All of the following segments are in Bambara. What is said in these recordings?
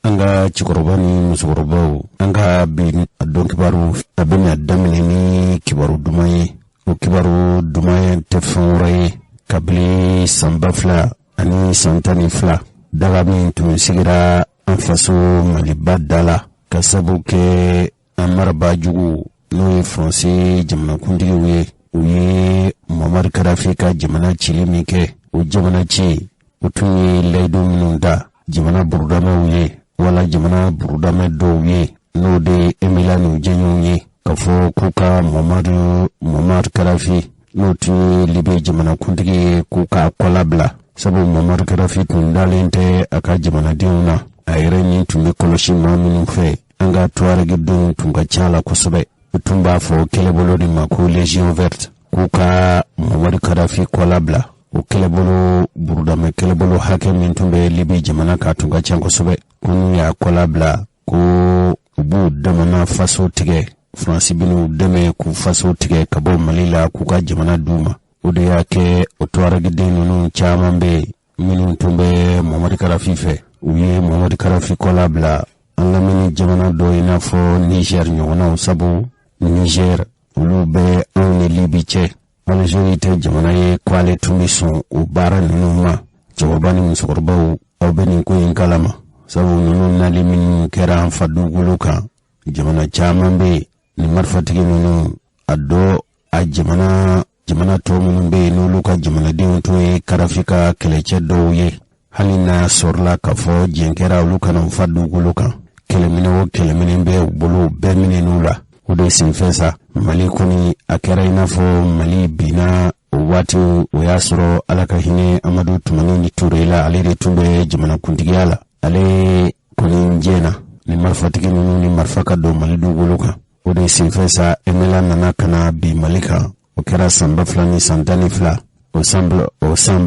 An ka cɛkɔrɔba ni musokɔrɔbaw, an ka bi don kibaru a bɛna daminɛ ni kibaru duman ye. O kibaru duman tɛ fɛn wɛrɛ ye, kabini san 2012, daga min tun sigira an faso Maliba da la, ka sabu kɛ an marabaa jugu, n'o ye Faransi jamanakuntigiw ye, u ye Muammar Kadafi ka jamana cili min kɛ, o jamana ci, u tun ye layidu minnu ta jamana burudamɛw ye, wala jamana burudamɛ dɔw ye, n'o de ye MNLA n'u jɛɲɔgɔnw ye, k'a fɔ k'u ka Muammar Kadafi, n'o tun ye Libi jamanakuntigi ye, k'u k'a kɔlabila, sabu Muammar Kadafi tun dalen tɛ a ka jamanadenw na. A yɛrɛ ni tun bɛ kɔlɔsi maa minnu fɛ, an ka tuwaregidenw tun ka ca la kosɛbɛ. U tun b'a fɔ kɛlɛbolo de ma ko Légion verte. K'u ka Muammar Kadafi kɔlabila, o kɛlɛbolo burudamɛ kɛlɛbolo hakɛ min tun bɛ Libi jamana kan tun ka ca kosɛbɛ, ko n'u y'a kɔlabila, ko u b'u damana faso tigɛ, Faransi bɛn'u dɛmɛ k'u faso tigɛ ka bɔ Mali la, k'u ka jamana d'u ma. O de y'a kɛ o tuwaregiden ninnu caman bɛ yen minnu tun bɛ Muammar Kadafi fɛ, u ye Muammar Kadafi kɔlabila an lamini jamana dɔ, i n'a fɔ Niger ɲɔgɔnnaw, sabu Niger olu bɛ anw ni Libi cɛ. Algérie tɛ jamana ye ko ale tun bɛ sɔn o baara ninnu ma. Cɛkɔrɔba ni musokɔrɔbaw, aw bɛ nin ko in kalama, sabu ninnu nali minnu kɛra an fa dugukolo kan, jamana caman bɛ yen, nin marifatigi ninnu, a dɔ a jamana tɔ minnu bɛ yen, n'olu ka jamanadenw tun ye Kadafi ka kɛlɛcɛ dɔw ye, hali n'a sɔrɔla k'a fɔ jɛn kɛra olu kana u fa dugukolo kan, kɛlɛminɛ o kɛlɛminɛ bɛ u bolo, bɛɛ minɛn'u la. O de senfɛ sa, Mali kɔni, a kɛra i n'a fɔ Mali binna o waati. O y'a sɔrɔ, Ala ka hinɛ Amadu Tumani Ture la, ale de tun bɛ jamanakuntigiya la. Ale kɔni jɛna ni marifatigi ninnu ni marifa ka don Mali dugukolo kan. O de senfɛ sa, MNLA nana ka na bin Mali kan. O kɛra san 2012. O san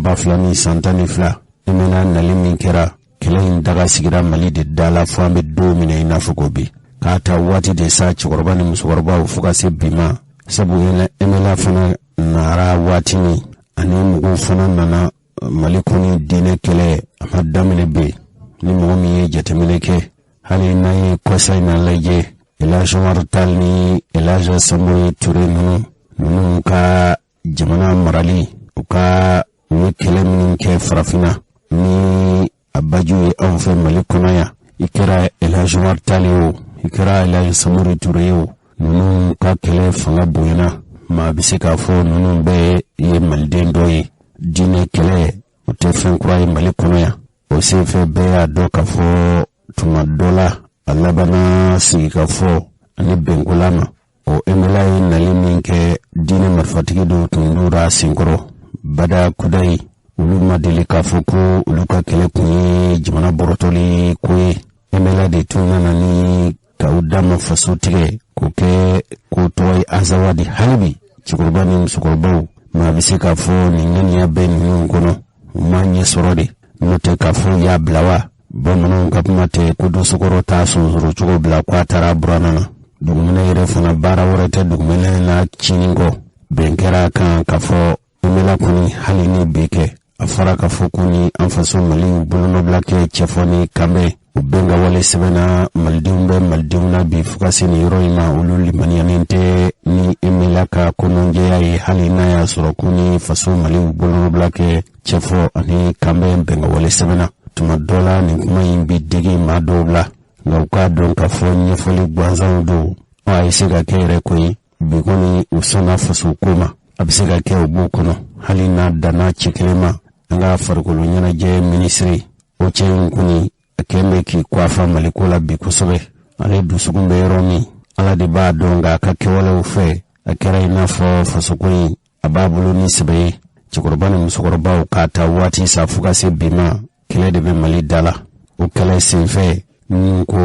2012, MNLA nali min kɛra, kɛlɛ in daga sigira Mali de da la fo an bɛ don min na i n'a fɔ ko bi. K'a ta waati de sa, cɛkɔrɔba ni musokɔrɔbaw, fo ka se bi ma, sabu MNLA fana nara waati min ani mɔgɔw fana nana Mali kɔni, diinɛ kɛlɛ a ma daminɛ bi. Ni mɔgɔ min ye jateminɛ kɛ, hali n'an ye kɔsa in na lajɛ, Elhaji Umar Tal ni Elhaji Samori Ture ninnu ka jamana marali, u ye kɛlɛ minnu kɛ Farafinna ni a baju ye anw fɛ Mali kɔnɔ yan, i kɛra Elhaji Umar Tal ye o, i kɛra Elhaji Samori Ture ye o, ninnu ka kɛlɛ fanga bonyana, maa bɛ se k'a fɔ ninnu bɛɛ ye maliden dɔ ye. Diinɛ kɛlɛ, o tɛ fɛn kura ye Mali kɔnɔ yan. O senfɛ, bɛɛ y'a dɔn k'a fɔ tuma dɔ la, a labanna sigikafɔ ani bɛnkola ma. O MNLA ye nali min kɛ, diinɛ marifatigi dɔw tun dora a senkɔrɔ bada kudayi. Olu ma deli k'a fɔ ko olu ka kɛlɛ kun ye jamana bɔrɔtɔli ko ye. MNLA de tun nana ni ka u dama faso tigɛ k'o kɛ k'o tɔgɔ ye Azawadi. Hali bi, cɛkɔrɔba ni musokɔrɔbaw, maa bɛ se k'a fɔ nin ŋaniya bɛ ninnu kɔnɔ, u m'a ɲɛ sɔrɔ de. N'o tɛ, k'a fɔ y'a bila wa, bamananw ka kuma tɛ ko dosokɔrɔ t'a sonsoro cogo bila ko a taara buranna na. Dugumɛnɛ yɛrɛ fana, baara wɛrɛ tɛ dugumɛnɛ na cini kɔ. Bɛn kɛra a kan k'a fɔ MNLA kɔni, hali ni bi kɛ, a fɔra k'a fɔ ko ni an faso Mali bolonɔbila kɛ cɛfɔ ni kanbɛn, o bɛn ka wale sɛbɛnna. Malidenw bɛ malidenw na bi fo ka se nin yɔrɔ in ma, olu limaniyanen tɛ ni MNLA ka kɔnɔnjɛya ye, hali n'a y'a sɔrɔ ko ni faso Mali bolonɔbila kɛ cɛfɔ ani kanbɛn bɛn ka wale sɛbɛnna. Tuma dɔ la, nin kuma in bɛ dege maa dɔw la, nka u k'a dɔn k'a fɔ ɲɛfɔli gansanw don. A ye se ka kɛ yɛrɛ koyi, bi kɔni u sɔnna faso ko ma. A bɛ se ka kɛ u b'o kɔnɔ, hali n'a danna cɛ kelen ma, an ka farikolo ɲɛnajɛ minisiri. O cɛ in kɔni, a kɛn bɛ k'i kɔ a fa Maliko la bi kosɛbɛ. Ale dusukun bɛ yɔrɔ min, Ala de b'a dɔn, nka a ka kɛwalew fɛ, a kɛra i n'a fɔ fasoko in a b'a bolo ni sɛbɛ ye. Cɛkɔrɔba ni musokɔrɔbaw, k'a ta waati sa fo ka se bi ma, kɛlɛ de bɛ Mali da la. O kɛlɛ senfɛ, minnu ko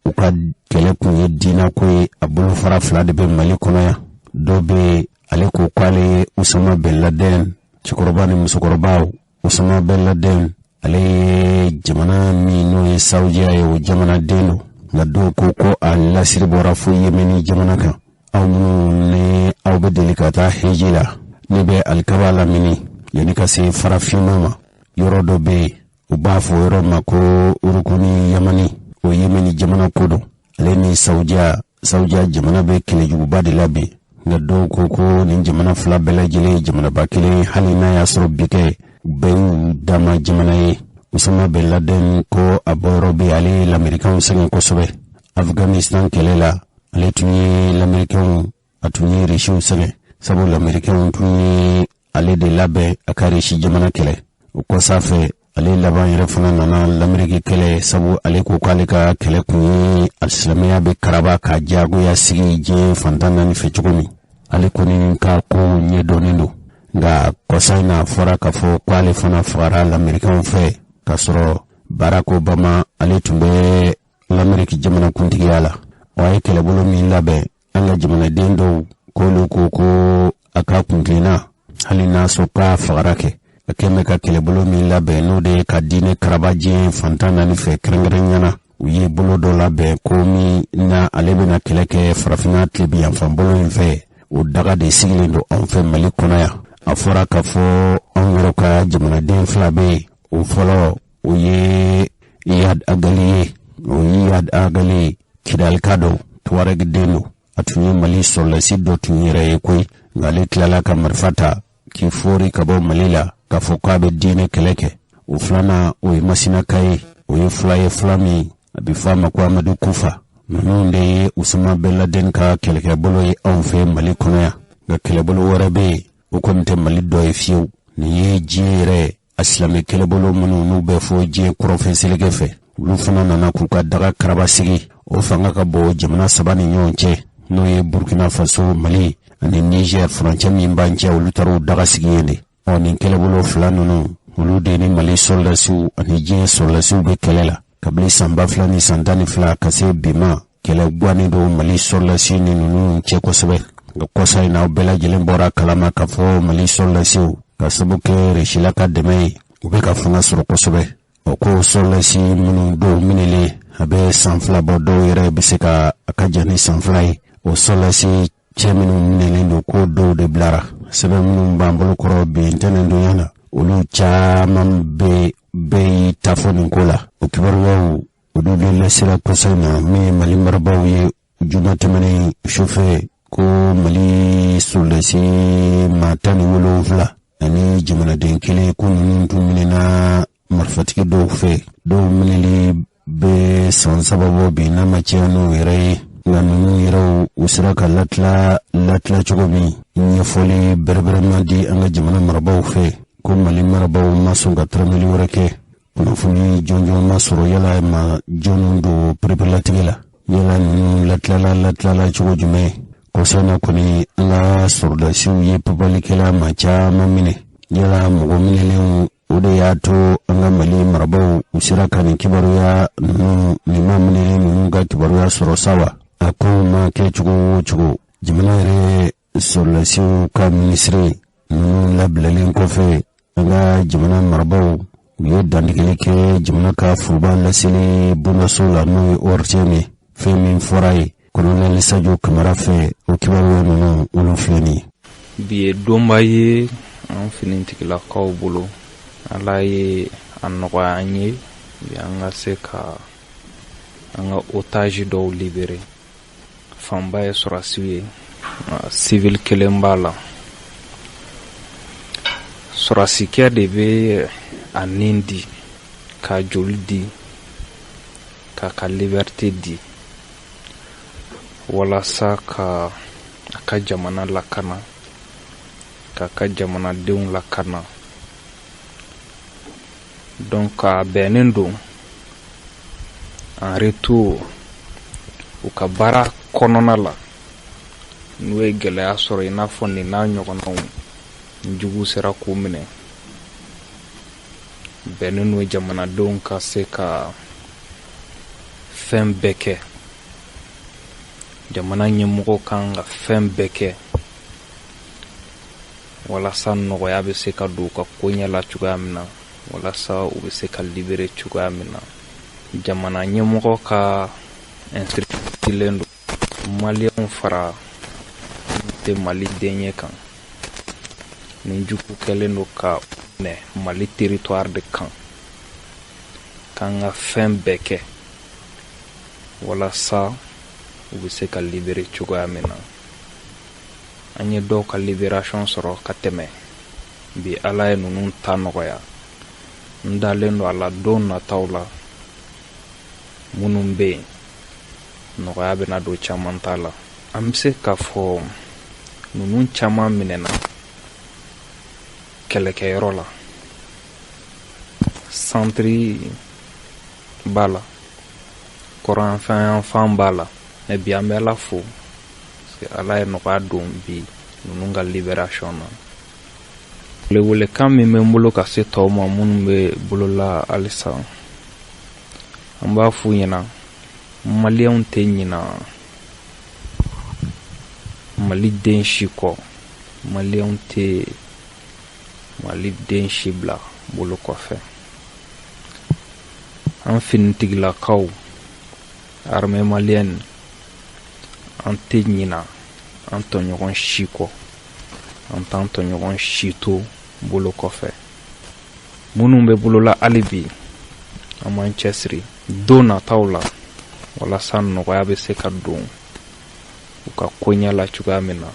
u ka kɛlɛ kun ye diinɛko ye, a bolofara fila de bɛ Mali kɔnɔ yan. Dɔ bɛ yen, ale ko k'ale ye Usama Ben Laden. Cɛkɔrɔba ni musokɔrɔbaw, Usama Ben Laden, ale ye jamana min n'o ye Saudiya ye, o jamanaden don, nka dɔw ko ko a lasiri bɔra fo Yemeni jamana kan. Aw minnu ni aw bɛ deli ka taa heji la, ne bɛ Alikaba lamini, yanni ka se farafinma ma, yɔrɔ dɔ bɛ yen, u b'a fɔ yɔrɔ ma ko Urukuni Yamani. O Saudiya. Saudiya jamana bɛ kɛlɛjuguba de la bi, nka dɔw ko ko nin jamana fila bɛɛ lajɛlen ye jamanaba kelen, hali n'a y'a sɔrɔ bi kɛ bɛɛ y'u dama jamana ye. Usama bin Laden ko a bɔyɔrɔ bɛ, ale ye lamerikanw sɛgɛn kosɛbɛ Afghanistan kɛlɛ la. Ale tun ye lamerikanw, a tun ye risiw sɛgɛn, sabu lamerikanw tun ye ale de labɛn a ka risi jamana kɛlɛ. O kɔsa fɛ, ale laban yɛrɛ fana nana lameriki kɛlɛ, sabu ale ko k'ale ka kɛlɛ kun ye alisilamɛya bɛ karaba ka diyagoya sigi diɲɛ fan 14 fɛ cogo min. Ale kɔni ka ko ɲɛdɔnnen don, nka kɔsa in na, a fɔra k'a fɔ ko ale fana fagara lamerikanw fɛ, k'a sɔrɔ Barack Obama, ale tun bɛ lameriki jamana kuntigiya la. Wa a ye kɛlɛbolo min labɛn, an ka jamanaden dɔw k'olu ko ko a ka kuntilenna, hali n'a sɔrɔ k'a fagara kɛ, a kɛn bɛ ka kɛlɛbolo min labɛn, n'o de ye ka diinɛ karaba diɲɛ fan 14 fɛ, kɛrɛnkɛrɛnya na u ye bolo dɔ labɛn ko min na ale bɛna kɛlɛ kɛ farafinna tilebinyanfan bolo in fɛ, o daga de sigilen don anw fɛ Mali kɔnɔ yan. A fɔra k'a fɔ anw yɛrɛ ka jamanaden fila bɛ yen. O fɔlɔ, o ye Iyad Ag Ghali ye. O ye Iyad Ag Ghali, Kidalika don, Tuareg den don. A tun ye Mali sɔrɔlasi dɔ tun yɛrɛ ye koyi, nka ale tilala ka marifa ta k'i fori ka bɔ Mali la k'a fɔ k'a bɛ diinɛ kɛlɛ kɛ. O filanan, o ye Masinaka ye, o ye fula ye, fula min a bɛ fɔ a ma ko Amadu Kufa. Ninnu de ye Usama bin Laden ka kɛlɛkɛbolo ye anw fɛ Mali kɔnɔ yan. Nka kɛlɛbolo wɛrɛ bɛ yen, o kɔni tɛ Mali dɔ ye fiyewu. Nin ye diɲɛ yɛrɛ a silamɛ kɛlɛbolo minnu n'u bɛ fɔ diɲɛ kɔrɔnfɛ seleke fɛ, olu fana nana k'u ka daga karaba sigi. O fanga ka bon jamana saba ni ɲɔgɔn cɛ, n'o ye Burkina Faso, Mali ani Niger. Furancɛ min b'an cɛ, olu taara u daga sigi yen de. Ɔ nin kɛlɛbolo fila ninnu, olu de ni Mali sɔrɔdasiw ani diɲɛ sɔrɔdasiw bɛ kɛlɛ la kabini san 2012 ka se bi ma. Kɛlɛ gannen don Mali sɔrɔdasi ni ninnu cɛ kosɛbɛ, nka kɔsa in na, aw bɛɛ lajɛlen bɔra kalama k'a fɔ Mali sɔrɔdasiw, ka sababu kɛ Resila ka dɛmɛ ye, u bɛ ka fanga sɔrɔ kosɛbɛ. O ko sɔrɔdasi minnu dɔw minɛlen a bɛ san 2 bɔ, dɔw yɛrɛ bɛ se ka a ka jan ni san 2 ye, o sɔrɔdasi cɛ minnu minɛlen don, ko dɔw de bilara. Sɛbɛn minnu b'an bolo kɔrɔ bi ntɛnɛndonya la, olu caman bɛ bɛɛ y'i ta fɔ nin ko la. O kibaruyaw, olu de lasera kɔsa in na min ye Mali marabaaw ye juma tɛmɛnen sufɛ, ko Mali sɔrɔdasi maa 17 ani jamanaden kelen, ko ninnu tun minɛna marifatigi dɔw fɛ. Dɔw minɛli bɛ san 3 bɔ bi, n'a ma caya n'o yɛrɛ ye. Nka ninnu yɛrɛw, u sera ka latila latila cogo min, ɲɛfɔli bɛrɛbɛrɛ ma di an ka jamana marabaaw fɛ, ko Mali marabaaw ma sɔn ka taramɛli wɛrɛ kɛ. Kunnafoni jɔnjɔn ma sɔrɔ yala ma jɔnw don pereperelatigɛ la, yala ninnu latilala latilala cogo jumɛn. Kɔsa na kɔni, an ka sɔrɔdasiw ye papalikɛla maa caman minɛ. Yala mɔgɔ minɛlenw, o de y'a to an ka Mali marabaaw, u sera ka nin kibaruya ninnu, nin maa minɛlen ninnu ka kibaruya sɔrɔ sa wa? A kow ma kɛ cogo o cogo, jamana yɛrɛ sɔrɔdasiw ka minisiri ninnu labilalen kɔfɛ, an ka jamana marabaaw, u ye dantigɛli kɛ jamana ka foroba laseli bondaso la, n'o ye ORTM ye. Fɛn min fɔra ye Colonel Sadio Kamara fɛ, o kibaruya ninnu, olu filɛ nin ye. Bi ye donba ye an finitigilakaw bolo. Ala ye a nɔgɔya an ye bi, an ka se ka an ka otage dɔw libéré. Fanba ye sɔrɔdasiw ye, civil kelen b'a la. Sɔrɔdasikɛ de bɛ a nin di, ka joli di, k'a ka liberté di walasa ka a ka jamana lakana, k'a ka jamanadenw lakana. Donc a bɛnnen don en retour u ka baara kɔnɔna la, n'u ye gɛlɛya sɔrɔ i n'a fɔ nin n'a ɲɔgɔnnaw, jugu sera k'u minɛ, bɛnnen don jamanadenw ka se ka fɛn bɛɛ kɛ. Jamana ɲɛmɔgɔw kan ka fɛn bɛɛ kɛ walasa nɔgɔya bɛ se ka don u ka koɲɛ la cogoya min na, walasa u bɛ se ka libérer cogoya min na. Jamana ɲɛmɔgɔ ka instruction don maliyɛnw fara tɛ Mali den ye kan ni jugu kɛlen don ka minɛ Mali territoire de kan, k'an ka fɛn bɛɛ kɛ walasa U bɛ se ka libérer cogoya min na. An ye dɔw ka libération sɔrɔ ka tɛmɛ. Bi Ala ye ninnu ta nɔgɔya. N dalen don a la don nataw la, minnu bɛ yen, nɔgɔya bɛna don caman ta la. An bɛ se k'a fɔ ninnu caman minɛna kɛlɛkɛyɔrɔ la. Santiri b'a la, kɔrɔnyanfan b'a la. Mais bi an bɛ Ala fo parce que Ala ye nɔgɔya don bi ninnu ka libération na. Welewelekan min bɛ n bolo ka se tɔw ma minnu bɛ bolola halisa, an b'a f'u ɲɛna, maliyɛnw tɛ ɲina Mali den si kɔ, maliyɛnw tɛ Mali den si bila bolo kɔfɛ. An finitigilakaw, armée malienne, an tɛ ɲina an tɔɲɔgɔn si kɔ, an t'an tɔɲɔgɔn si to bolo kɔfɛ. Minnu bɛ bolola hali bi, an b'an cɛsiri don nataw la walasa nɔgɔya bɛ se ka don u ka koɲɛ la cogoya min na,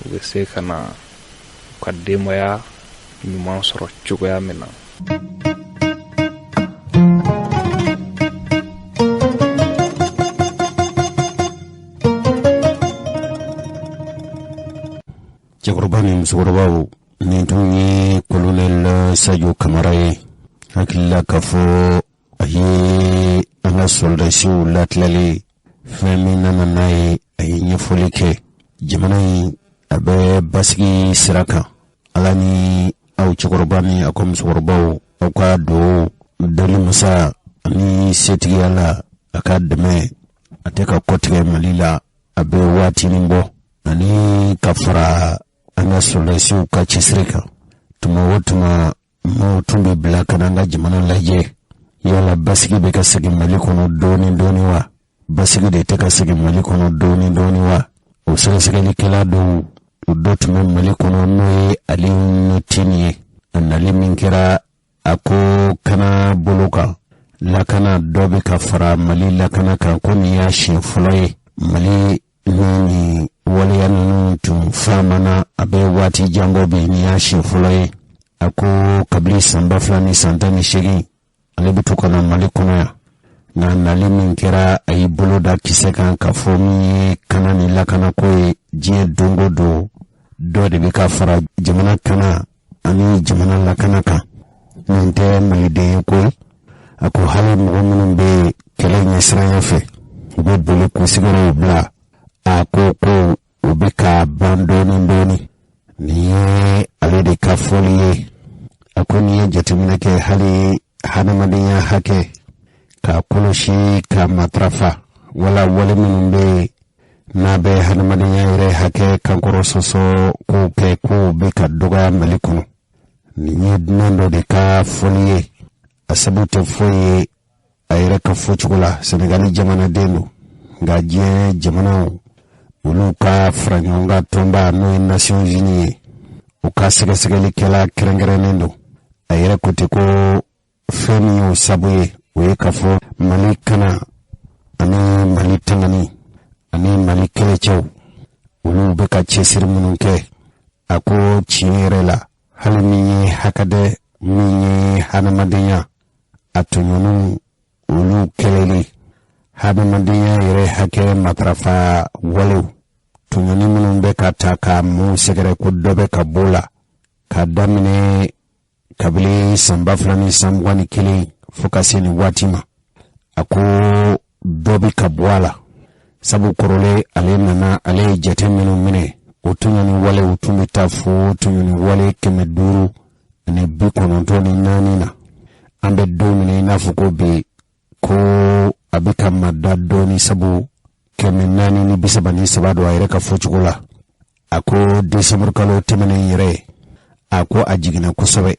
u bɛ se ka na u ka denbaya ɲuman sɔrɔ cogoya min na. Cɛkɔrɔba ni musokɔrɔbaw, nin tun ye kolonɛl Sajo Kamara ye. Hakilila k'a fɔ a ye an ka sɔrɔdasiw latilali fɛn min nana n'a ye, a ye ɲɛfɔli kɛ. Jamana in a bɛ basigi sira kan. Ala ni aw cɛkɔrɔba ni aw ka musokɔrɔbaw, aw ka dugawu dali masa ani setigiya la, a ka dɛmɛ a tɛ ka kɔtigɛ Mali la. A bɛ waatinin bɔ, ani ka fara an ka sɔrɔdasiw ka cɛsiri kan. Tuma o tuma, maaw tun bɛ bila ka na an ka jamana lajɛ, yala basigi bɛ ka segin Mali kɔnɔ dɔɔni dɔɔni wa, basigi de tɛ ka segin Mali kɔnɔ dɔɔni dɔɔni wa? O sɛgɛsɛgɛlikɛla dɔw, o dɔ tun bɛ Mali kɔnɔ, n'o ye Alioune Tine ye. A nali min kɛra, a ko kana bolo kan, lakana dɔ bɛ ka fara Mali lakana kan, ko nin y'a siɲɛ fɔlɔ ye Mali ni nin waleya ninnu tun faamana a bɛ waati jan bɔ. Bi nin y'a siɲɛ fɔlɔ ye. A ko kabini san 2018, ale bɛ to ka na Mali kɔnɔ yan, nka nali min kɛra, a y'i bolo da kisɛ kan k'a fɔ min ye kana ni lakanako ye, diɲɛ don o don, dɔ de bɛ ka fara jamana kana ani jamana lakana kan. Nin tɛ maliden ye koyi. A ko hali mɔgɔ minnu bɛ kɛlɛ ɲɛsiranya fɛ, u bɛ boli k'u sigiyɔrɔw bila, a ko ko u bɛ ka ban dɔɔni dɔɔni. Nin ye ale de ka fɔli ye. A ko n'i ye jateminɛ kɛ, hali hadamadenya hakɛ k'a kɔlɔsi, k'a matarafa, wala wale minnu bɛ yen n'a bɛ hadamadenya yɛrɛ hakɛ kankɔrɔ sɔsɔ, kow kɛ, kow bɛ ka dɔgɔya Mali kɔnɔ. Nin ye dunan dɔ de ka fɔli ye, a sabu tɛ foyi ye. A yɛrɛ ka fɔcogo la, Senegali jamanaden don, nka diɲɛ jamanaw olu ka faraɲɔgɔnkan tɔnba, n'o ye Nations Unies ye, u ka sɛgɛsɛgɛlikɛla kɛrɛnkɛrɛnnen don. A yɛrɛ ko ten ko fɛn min y'o sabu ye, o ye k'a fɔ Mali kana ani Mali tangani ani Mali kɛlɛcɛw, olu bɛ ka cɛsiri minnu kɛ. A ko tiɲɛ yɛrɛ la, hali min ye hakɛdɛ, min ye hadamadenya a tɔɲɔniw, olu kɛlɛli, hadamadenya yɛrɛ hakɛ matarafa walew, tɔɲɔni minnu bɛ ka ta ka maaw sɛgɛrɛ, ko dɔ bɛ ka bɔ la k'a daminɛ kabini san 2021 fo ka se nin waati ma. A ko dɔ bɛ ka bɔ a la, sabu kɔrɔlen ale nana, ale ye jate minnu minɛ, o tɔɲɔni walew tun bɛ taa fo tɔɲɔni wale 594 na. An bɛ don min na i n'a fɔ ko bi, ko a bɛ ka mada dɔɔni, sabu 433 don. A yɛrɛ ka fɔcogo la, a ko desanburu kalo tɛmɛnen yɛrɛ, a ko a jiginna kosɛbɛ.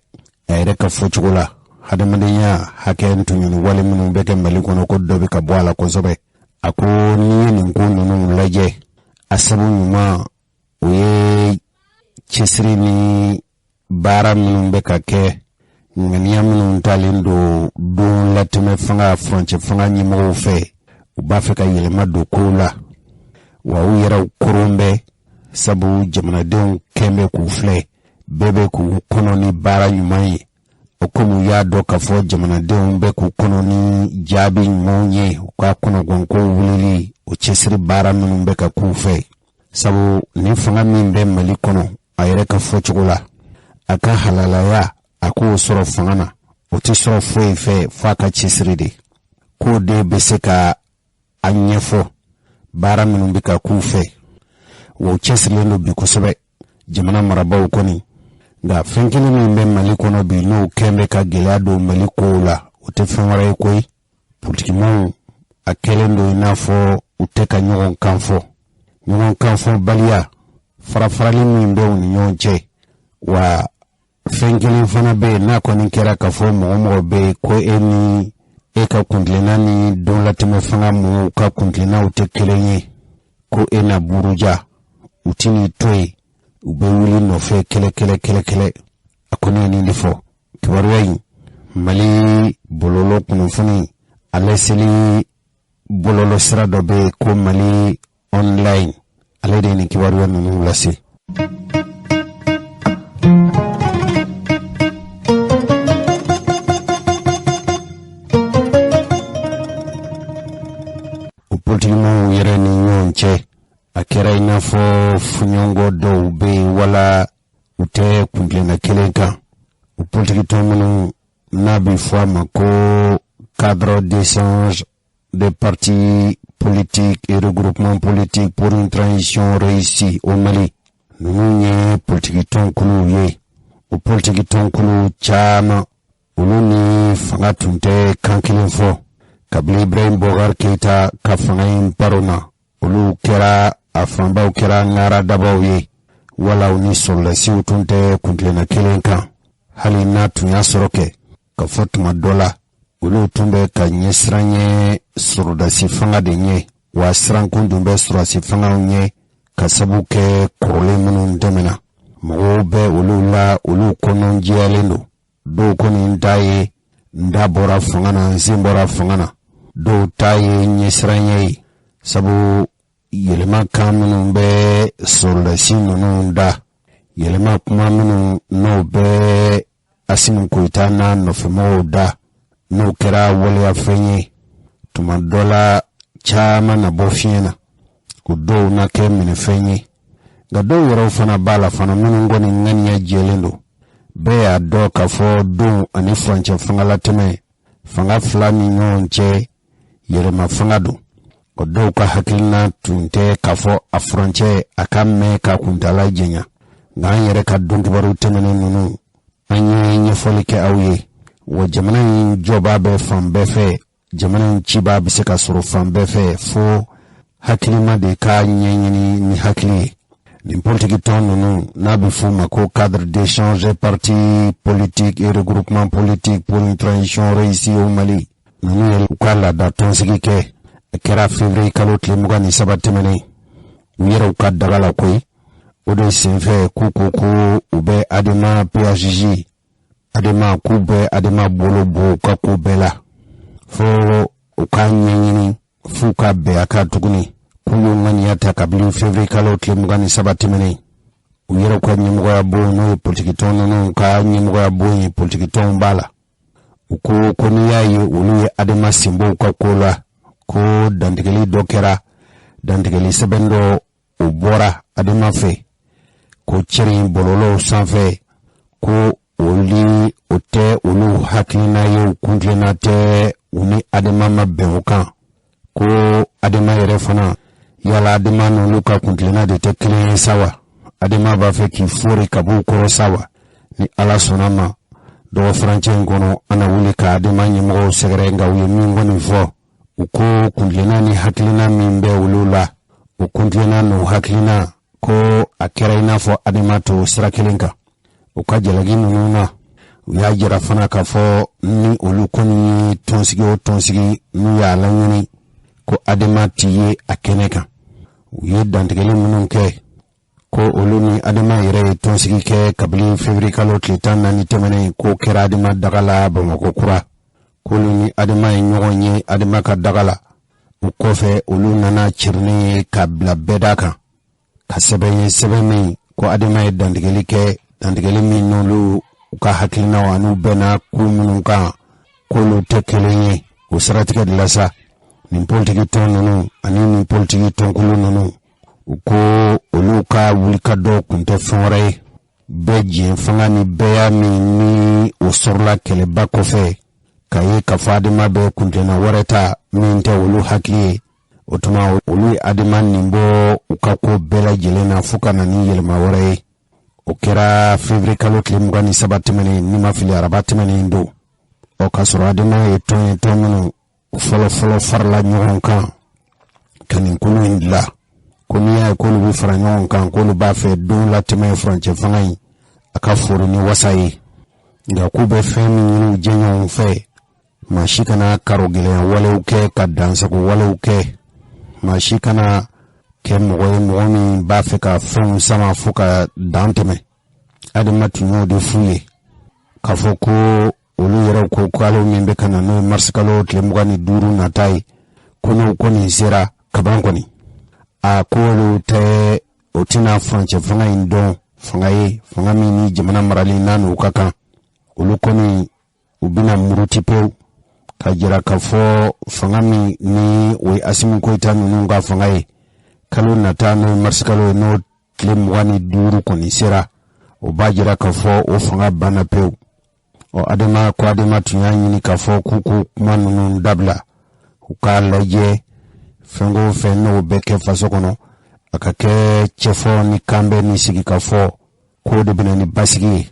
A yɛrɛ ka fɔcogo la, hadamadenya hakɛ tɔɲɔni wale minnu bɛ kɛ Mali kɔnɔ, ko dɔ bɛ ka bɔ a la kosɛbɛ. A ko n'i ye nin ko ninnu lajɛ, a sabu ɲuman, o ye cɛsiri ni baara minnu bɛ ka kɛ, ŋaniya minnu talen don don latɛmɛ fanga, furancɛ fanga ɲɛmɔgɔw fɛ, u b'a fɛ ka yɛlɛma don kow la. Wa u yɛrɛw koron bɛ, sabu jamanadenw kɛn bɛ k'u filɛ, bɛɛ bɛ k'u kɔnɔ ni baara ɲuman ye. O komi u y'a dɔn k'a fɔ jamanadenw bɛ k'u kɔnɔ ni jaabi ɲumanw ye, u ka kɔnɔganko wulili o cɛsiri baara minnu bɛ ka k'u fɛ, sabu nin fanga min bɛ Mali kɔnɔ, a yɛrɛ ka fɔcogo la, a ka halalaya a k'o sɔrɔ fanga na, o tɛ sɔrɔ foyi fɛ f'a ka cɛsiri de, k'o de bɛ se ka a ɲɛfɔ baara minnu bɛ ka k'u fɛ. Wa u cɛsirilen don bi kosɛbɛ, jamana marabaaw kɔni. Nka fɛn kelen min bɛ Mali kɔnɔ bi, n'o kɛn bɛ ka gɛlɛya don Mali kow la, o tɛ fɛn wɛrɛ ye koyi, politikimaw a kɛlen don i n'a fɔ u tɛ ka ɲɔgɔn kan fɔ. Ɲɔgɔn kan fɔbaliya, farafarali min bɛ u ni ɲɔgɔn cɛ. Wa fɛn kelen fana bɛ yen, n'a kɔni kɛra k'a fɔ mɔgɔ mɔgɔ bɛ yen ko e ni e ka kuntilenna ni donlatɛmɛ fanga mɔgɔw ka kuntilennaw tɛ kelen ye, ko e na buruja, u tɛn'i to yen, u bɛ wuli nɔfɛ kɛlɛ kɛlɛ kɛlɛ kɛlɛ. A kɔni ye nin de fɔ kibaruya in Mali bɔlɔlɔ kunnafoni a laseli bɔlɔlɔ sira dɔ bɛ yen ko Mali online, ale de ye nin kibaruya ninnu lase. O politikimaw yɛrɛ ni ɲɔgɔn cɛ, a kɛra i n'a fɔ fɔɲɔgɔnkɔ dɔw bɛ yen, wala u tɛ kuntilenna kelen kan. O politikitɔn minnu n'a bɛ fɔ a ma ko cadre d'échange des partis politiques et regroupement politique pour une transition réussie au Mali, ninnu ye politikitɔn kuluw ye. O politikitɔn kulu caman, olu ni fanga tun tɛ kan kelen fɔ kabini Ibrahim Boubacar Keïta ka fanga in paronna. Olu kɛra a fanbaw kɛra ŋara dabaw ye, wala u ni sɔrɔdasiw tun tɛ kuntilenna kelen kan, hali n'a tun y'a sɔrɔ kɛ ka fɔ tuma dɔ la olu tun bɛ ka ɲɛsiran ɲɛ sɔrɔdasi fanga de ɲɛ. Wa sirankun tun bɛ sɔrɔdasi fangaw ɲɛ ka sabu kɛ kɔrɔlen minnu tɛmɛna. Mɔgɔw bɛ olu la, olu kɔnɔjɛyalen don. Dɔw kɔni ta ye n da bɔra fanga na, n sen bɔra fanga na. Dɔw ta ye ɲɛsiranya ye, sabu yɛlɛma kan minnu bɛ sɔrɔdasi ninnu da, yɛlɛma kuma minnu n'o bɛ Asimi Goyita n'a nɔfɛmɔgɔw da, n'o kɛra waleyafɛn ye, tuma dɔ la caman na bɔ fiɲɛ na, o dɔw na kɛ minɛfɛn ye. Nka dɔw yɛrɛw fana b'a la fana minnu kɔni ŋaniya jɛlen don. Bɛɛ y'a dɔn k'a fɔ don ani furancɛ fanga latɛmɛ fanga fila ni ɲɔgɔn cɛ, yɛlɛma fanga don. O dɔw ka hakilina tun tɛ k'a fɔ a furancɛ a ka mɛn ka kuntala janya. Nka an yɛrɛ ka donkibaru tɛmɛnen ninnu, an ye ɲɛfɔli kɛ aw ye. Wa jamana in jɔba bɛ fan bɛɛ fɛ, jamana in cibaa bɛ se ka sɔrɔ fan bɛɛ fɛ, fo hakilima de k'a ɲɛɲini ni hakili ye. Nin politiki tɔn ninnu n'a bɛ f'u ma ko cadre d'échange partis politiques et regroupement politique pour une transition réussie au Mali, ninnu ye u ka laada tɔnsigi kɛ. A kɛra février kalo tile 23 tɛmɛnen, u yɛrɛw ka daga la koyi. O de senfɛ k'u ko ko u bɛ Adema PHJ, Adema, k'u bɛ Adema bolo bɔ u ka ko bɛɛ la, fo u k'a ɲɛɲini f'u ka bɛn a kan tuguni. K'u y'o ŋaniya ta kabini février kalo tile 23 tɛmɛnen. U yɛrɛw ka ɲɛmɔgɔya bon, n'o ye politikitɔn ninnu ka ɲɛmɔgɔya bon ye, politikitɔnw b'a la, u ko ko n'i y'a ye olu ye Adema senbɔ u ka ko la, ko dantigɛli dɔ kɛra, dantigɛli sɛbɛn dɔ o bɔra Adema fɛ ko cɛrin bɔlɔlɔw sanfɛ, ko olu o tɛ olu hakilina ye, u kuntilenna tɛ, u ni Adema ma bɛn o kan. Ko Adema yɛrɛ fana, yala Adema n'olu ka kuntilenna de tɛ kelen ye sa wa? Adema b'a fɛ k'i fori ka b'u kɔrɔ sa wa? Ni Ala sɔnna ma, dɔgɔ furancɛ in kɔnɔ, an na wuli ka Adema ɲɛmɔgɔw sɛgɛrɛ. Nka u ye min kɔni fɔ, u ko kuntilenna ni hakilina min bɛ olu la, o kuntilenna n'o hakilina, ko a kɛra i n'a fɔ Adema to sira kelen kan. U ka jalaki ninnu na, u y'a jira fana k'a fɔ ni olu kɔni ye tɔnsigi o tɔnsigi n'u y'a laɲini, ko Adema ti ye a kɛnɛ kan. U ye dantigɛli minnu kɛ, ko olu ni Adema yɛrɛ ye tɔnsigi kɛ kabini février kalo tile 14 tɛmɛnen, k'o kɛra Adema daga la Bamakɔ kura, k'olu ni Adema ye ɲɔgɔn ye Adema ka daga la. O kɔfɛ, olu nana cɛrinni ye ka bila bɛɛda kan ka sɛbɛn ye, sɛbɛn min ko Adema ye dantigɛli kɛ, dantigɛli min n'olu u ka hakilinaw an'u bɛnna ko minnu kan, k'olu tɛ kelen ye. O siratigɛ de la sa, nin politiki tɔn ninnu ani nin politiki tɔnkulu ninnu, u ko olu ka wulikajɔ kun tɛ fɛn wɛrɛ ye, bɛɛ diɲɛ fanga ni bɛɛya min ni o sɔrɔla kɛlɛba kɔfɛ, k'a ye k'a fɔ Adema bɛ kuntilenna wɛrɛ ta min tɛ olu hakili ye. O tuma, olu ye Adema nin bɔ u ka ko bɛɛ lajɛlen na fo ka na ni yɛlɛma wɛrɛ ye. O kɛra février kalo tile 23 tɛmɛnen, ni ma fili, araba tɛmɛnen don. Ɔ k'a sɔrɔ Adema ye tɔn ye, tɔn minnu fɔlɔ fɔlɔ farala ɲɔgɔn kan ka nin kulu in dilan, ko n'i y'a ye k'olu bɛ fara ɲɔgɔn kan, k'olu b'a fɛ don latɛmɛ furancɛ fanga in a ka fori ni wasa ye. Nka k'u bɛ fɛn min ɲini u jɛɲɔgɔnw fɛ, maa si kana karo gɛlɛya walew kɛ, ka dansago walew kɛ, maa si kana kɛ mɔgɔ ye, mɔgɔ min b'a fɛ ka fɛnw sama fo ka dan tɛmɛ. Adema tun y'o de f'u ye k'a fɔ ko olu yɛrɛ ko kalo min bɛ ka na, n'o ye marisikalo tile 25 nata ye, ko n'o kɔni sera kaban kɔni, a ko olu tɛ o tɛna furancɛ fanga in dɔn fanga ye, fanga min ni jamana marali n'a n'o ka kan. Olu kɔni, u bɛna muruti pewu ka jira k'a fɔ fanga min ni o ye Asimi Goyita ninnu ka fanga ye, kalo nata, n'o ye marisikalo ye, n'o tile 25 kɔni sera, o b'a jira k'a fɔ o fanga banna pewu. Ɔ Adema ko Adema tun y'a ɲini k'a fɔ k'u k'o kuma ninnu dabila, u k'a lajɛ fɛn o fɛn n'o bɛ kɛ faso kɔnɔ, a ka kɛ cɛfɔ ni kanbɛn ni sigikafɔ, k'o de bɛna ni basigi ye.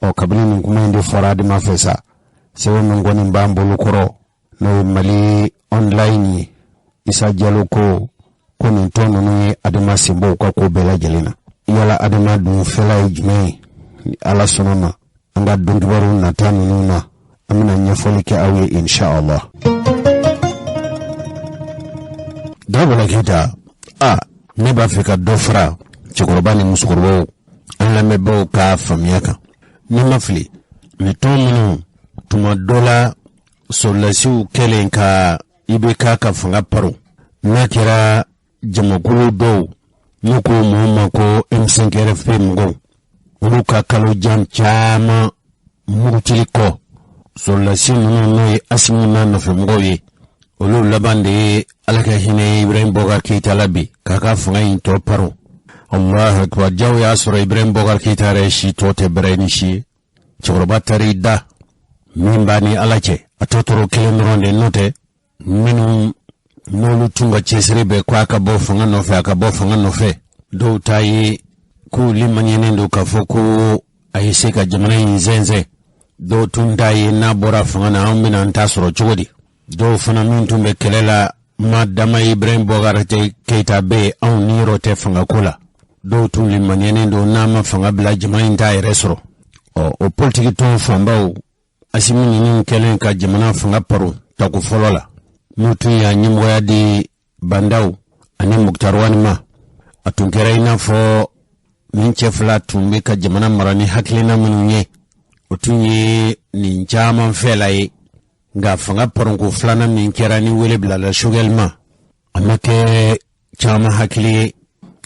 Ɔ kabini nin kuma in de fɔra Adema fɛ sa, sɛbɛn min kɔni b'an bolo kɔrɔ, n'o ye Mali Online ye, Isa Jalo ko ko nin tɔn ninnu ye Adema senbɔ u ka ko bɛɛ lajɛlen na. Yala Adema dun fɛla ye jumɛn ye? Ni Ala sɔnna ma, an ka donkibaru nata ninnu na, an bɛna ɲɛfɔli kɛ aw ye, inshallah. Dabala Keyita, a ne b'a fɛ ka dɔ fara cɛkɔrɔba ni musokɔrɔbaw, an lamɛnbaaw ka faamuya kan. Ni ma fili, nin tɔn minnu tuma dɔ la sɔrɔdasiw kɛlen ka IBK ka fanga paro, n'a kɛra jamakulu dɔw n'u ko mɔgɔw ma ko M5 RFP mɔgɔw, olu ka kalo jan caman murutili kɔ, sɔrɔdasi ninnu, n'o ye Asimi n'a nɔfɛmɔgɔw ye, olu laban de ye Ala ka hinɛ Ibrahim Bɔkari Keyita la bi k'a ka fanga in tɔ paro. Allahu akbar! Jaw y'a sɔrɔ Ibrahim Bɔkari Keyita yɛrɛ si tɔ tɛ bɛrɛ ni si ye. Cɛkɔrɔba taara i da min b'a ni Ala cɛ, a tɔ tɔrɔ kelen dɔrɔn de. N'o tɛ, minnu n'olu tun ka cɛsiri bɛ ko a ka bɔ fanga nɔfɛ, a ka bɔ fanga nɔfɛ, dɔw ta ye k'u limaniyalen don k'a fɔ ko a ye se ka jamana in zɛnzɛn. Dɔw tun t'a ye n'a bɔra fanga na, anw bɛna an ta sɔrɔ cogo di? Dɔw fana min tun bɛ kɛlɛ la, ma dama Ibrahim Bɔkari Keyita bɛ yen, anw niyɔrɔ tɛ fangako la. Dɔw tun limaniyalen don n'a ma fanga bila, jama in t'a yɛrɛ sɔrɔ. Ɔ o politiki tɔn fanbaw, Asimi ninnu kɛlen ka jamana fanga paro tako fɔlɔ la, n'u tun y'a ɲɛmɔgɔya di Bah N'Daw ani Moctar Ouane ma, a tun kɛra i n'a fɔ nin cɛ fila tun bɛ ka jamana mara ni hakilina minnu ye, o tun ye nin caman fɛla ye. Nka fanga paronko filanan min kɛra, ni wele bilala Choguel ma, a ma kɛ caman hakili ye.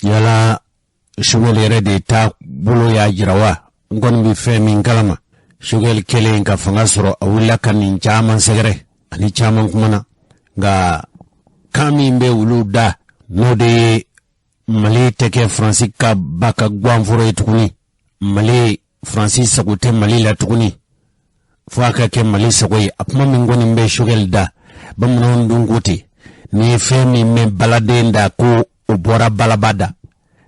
Yala Choguel yɛrɛ de ta bolo y'a jira wa? N kɔni bɛ fɛn min kalama, Choguel kɛlen ka fanga sɔrɔ, a wulila ka nin caman sɛgɛrɛ ani caman kumana. Nka kan min bɛ olu da, n'o de ye Mali tɛ kɛ Faransi ka ba ka gwanforo ye tuguni, Mali, Faransi sago tɛ Mali la tuguni, fo a ka kɛ Mali sago ye. A kuma min kɔni bɛ Choguel da, bamananw dun ko ten, n'i ye fɛn min mɛn baladen da, ko o bɔra balaba da.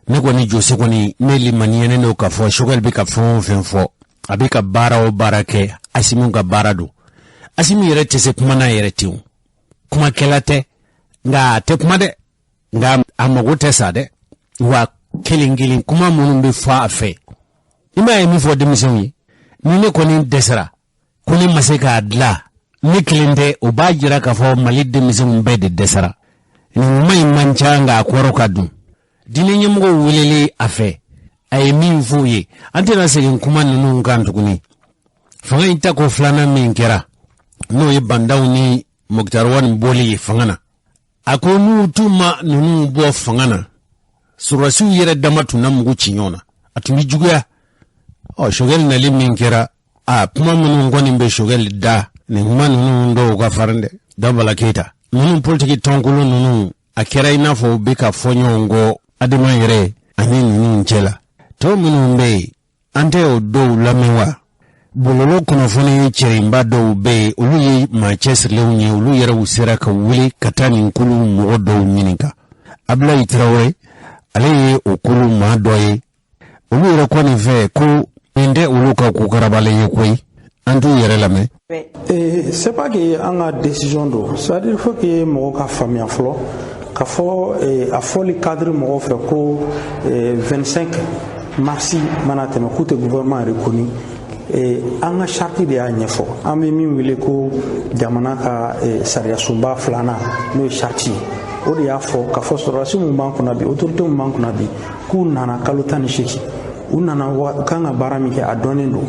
Ne kɔni jose kɔni, ne limaniyalen don k'a fɔ Choguel bɛ ka fɛn o fɛn fɔ, a bɛ ka baara o baara kɛ, Asimi ka baara don. Asimi yɛrɛ tɛ se kuma n'a yɛrɛ ten, o kumakɛla tɛ, nka a tɛ kuma dɛ, nka a mago tɛ sa dɛ. Wa kelen kelen kuma minnu bɛ fɔ a fɛ, i m'a ye min fɔ denmisɛnw ye, ni ne kɔni dɛsɛra ko ne ma se k'a dilan, ne kelen tɛ, o b'a jira k'a fɔ Mali denmisɛnw bɛɛ de dɛsɛra. Nin kuma in man ca, nka a kɔrɔ ka dun. Diinɛ ɲɛmɔgɔw welelen a fɛ, a ye min f'u ye, an tɛna segin kuma ninnu kan tuguni. Fanga in tako filanan min kɛra, n'o ye Bah N'Daw ni Moctar Ouane bɔli ye fanga na. A ko n'u tun ma ninnu bɔ fanga na, sɔrɔdasiw yɛrɛ dama tun na mugu ci ɲɔgɔn na, a tun bɛ juguya. Ɔ, Sogɛli nali min kɛra, a kuma minnu kɔni bɛ Sogɛli da, nin kuma ninnu dɔw ka farin dɛ. Danbala Keyita, ninnu politiki tɔnkulu ninnu, a kɛra i n'a fɔ u bɛ ka fɔ ɲɔgɔn kɔ Adema yɛrɛ ani ninnu cɛ la. Tɔ minnu bɛ yen, an tɛ o dɔw lamɛn wa? Bɔlɔlɔ kunnafoni cɛrinba dɔw bɛ yen, olu ye maa cɛsirilenw ye, olu yɛrɛw sera ka wuli ka taa nin kulu mɔgɔ dɔw ɲininka. Abulayi Tarawele, ale ye o kulu maa dɔ ye. Olu yɛrɛ kɔni fɛ ko nin tɛ olu ka ko karabalen ye koyi. An t'u yɛrɛ lamɛn. C'est pas que an ka décision don, c'est à dire il faut que mɔgɔ ka faamuya fɔlɔ k'a fɔ a fɔli cadre mɔgɔw fɛ ko 25 mars mana tɛmɛ, k'u tɛ gouvernement reconnu. An ka charte de y'a ɲɛfɔ, an bɛ min wele ko jamana ka sariyasunba filanan, n'o ye charte ye. O de y'a fɔ k'a fɔ sɔrɔdasi mun b'an kunna bi, autorité mun b'an kunna bi, k'u nana kalo 18, u nana u kan ka baara min kɛ, a dɔnnen don,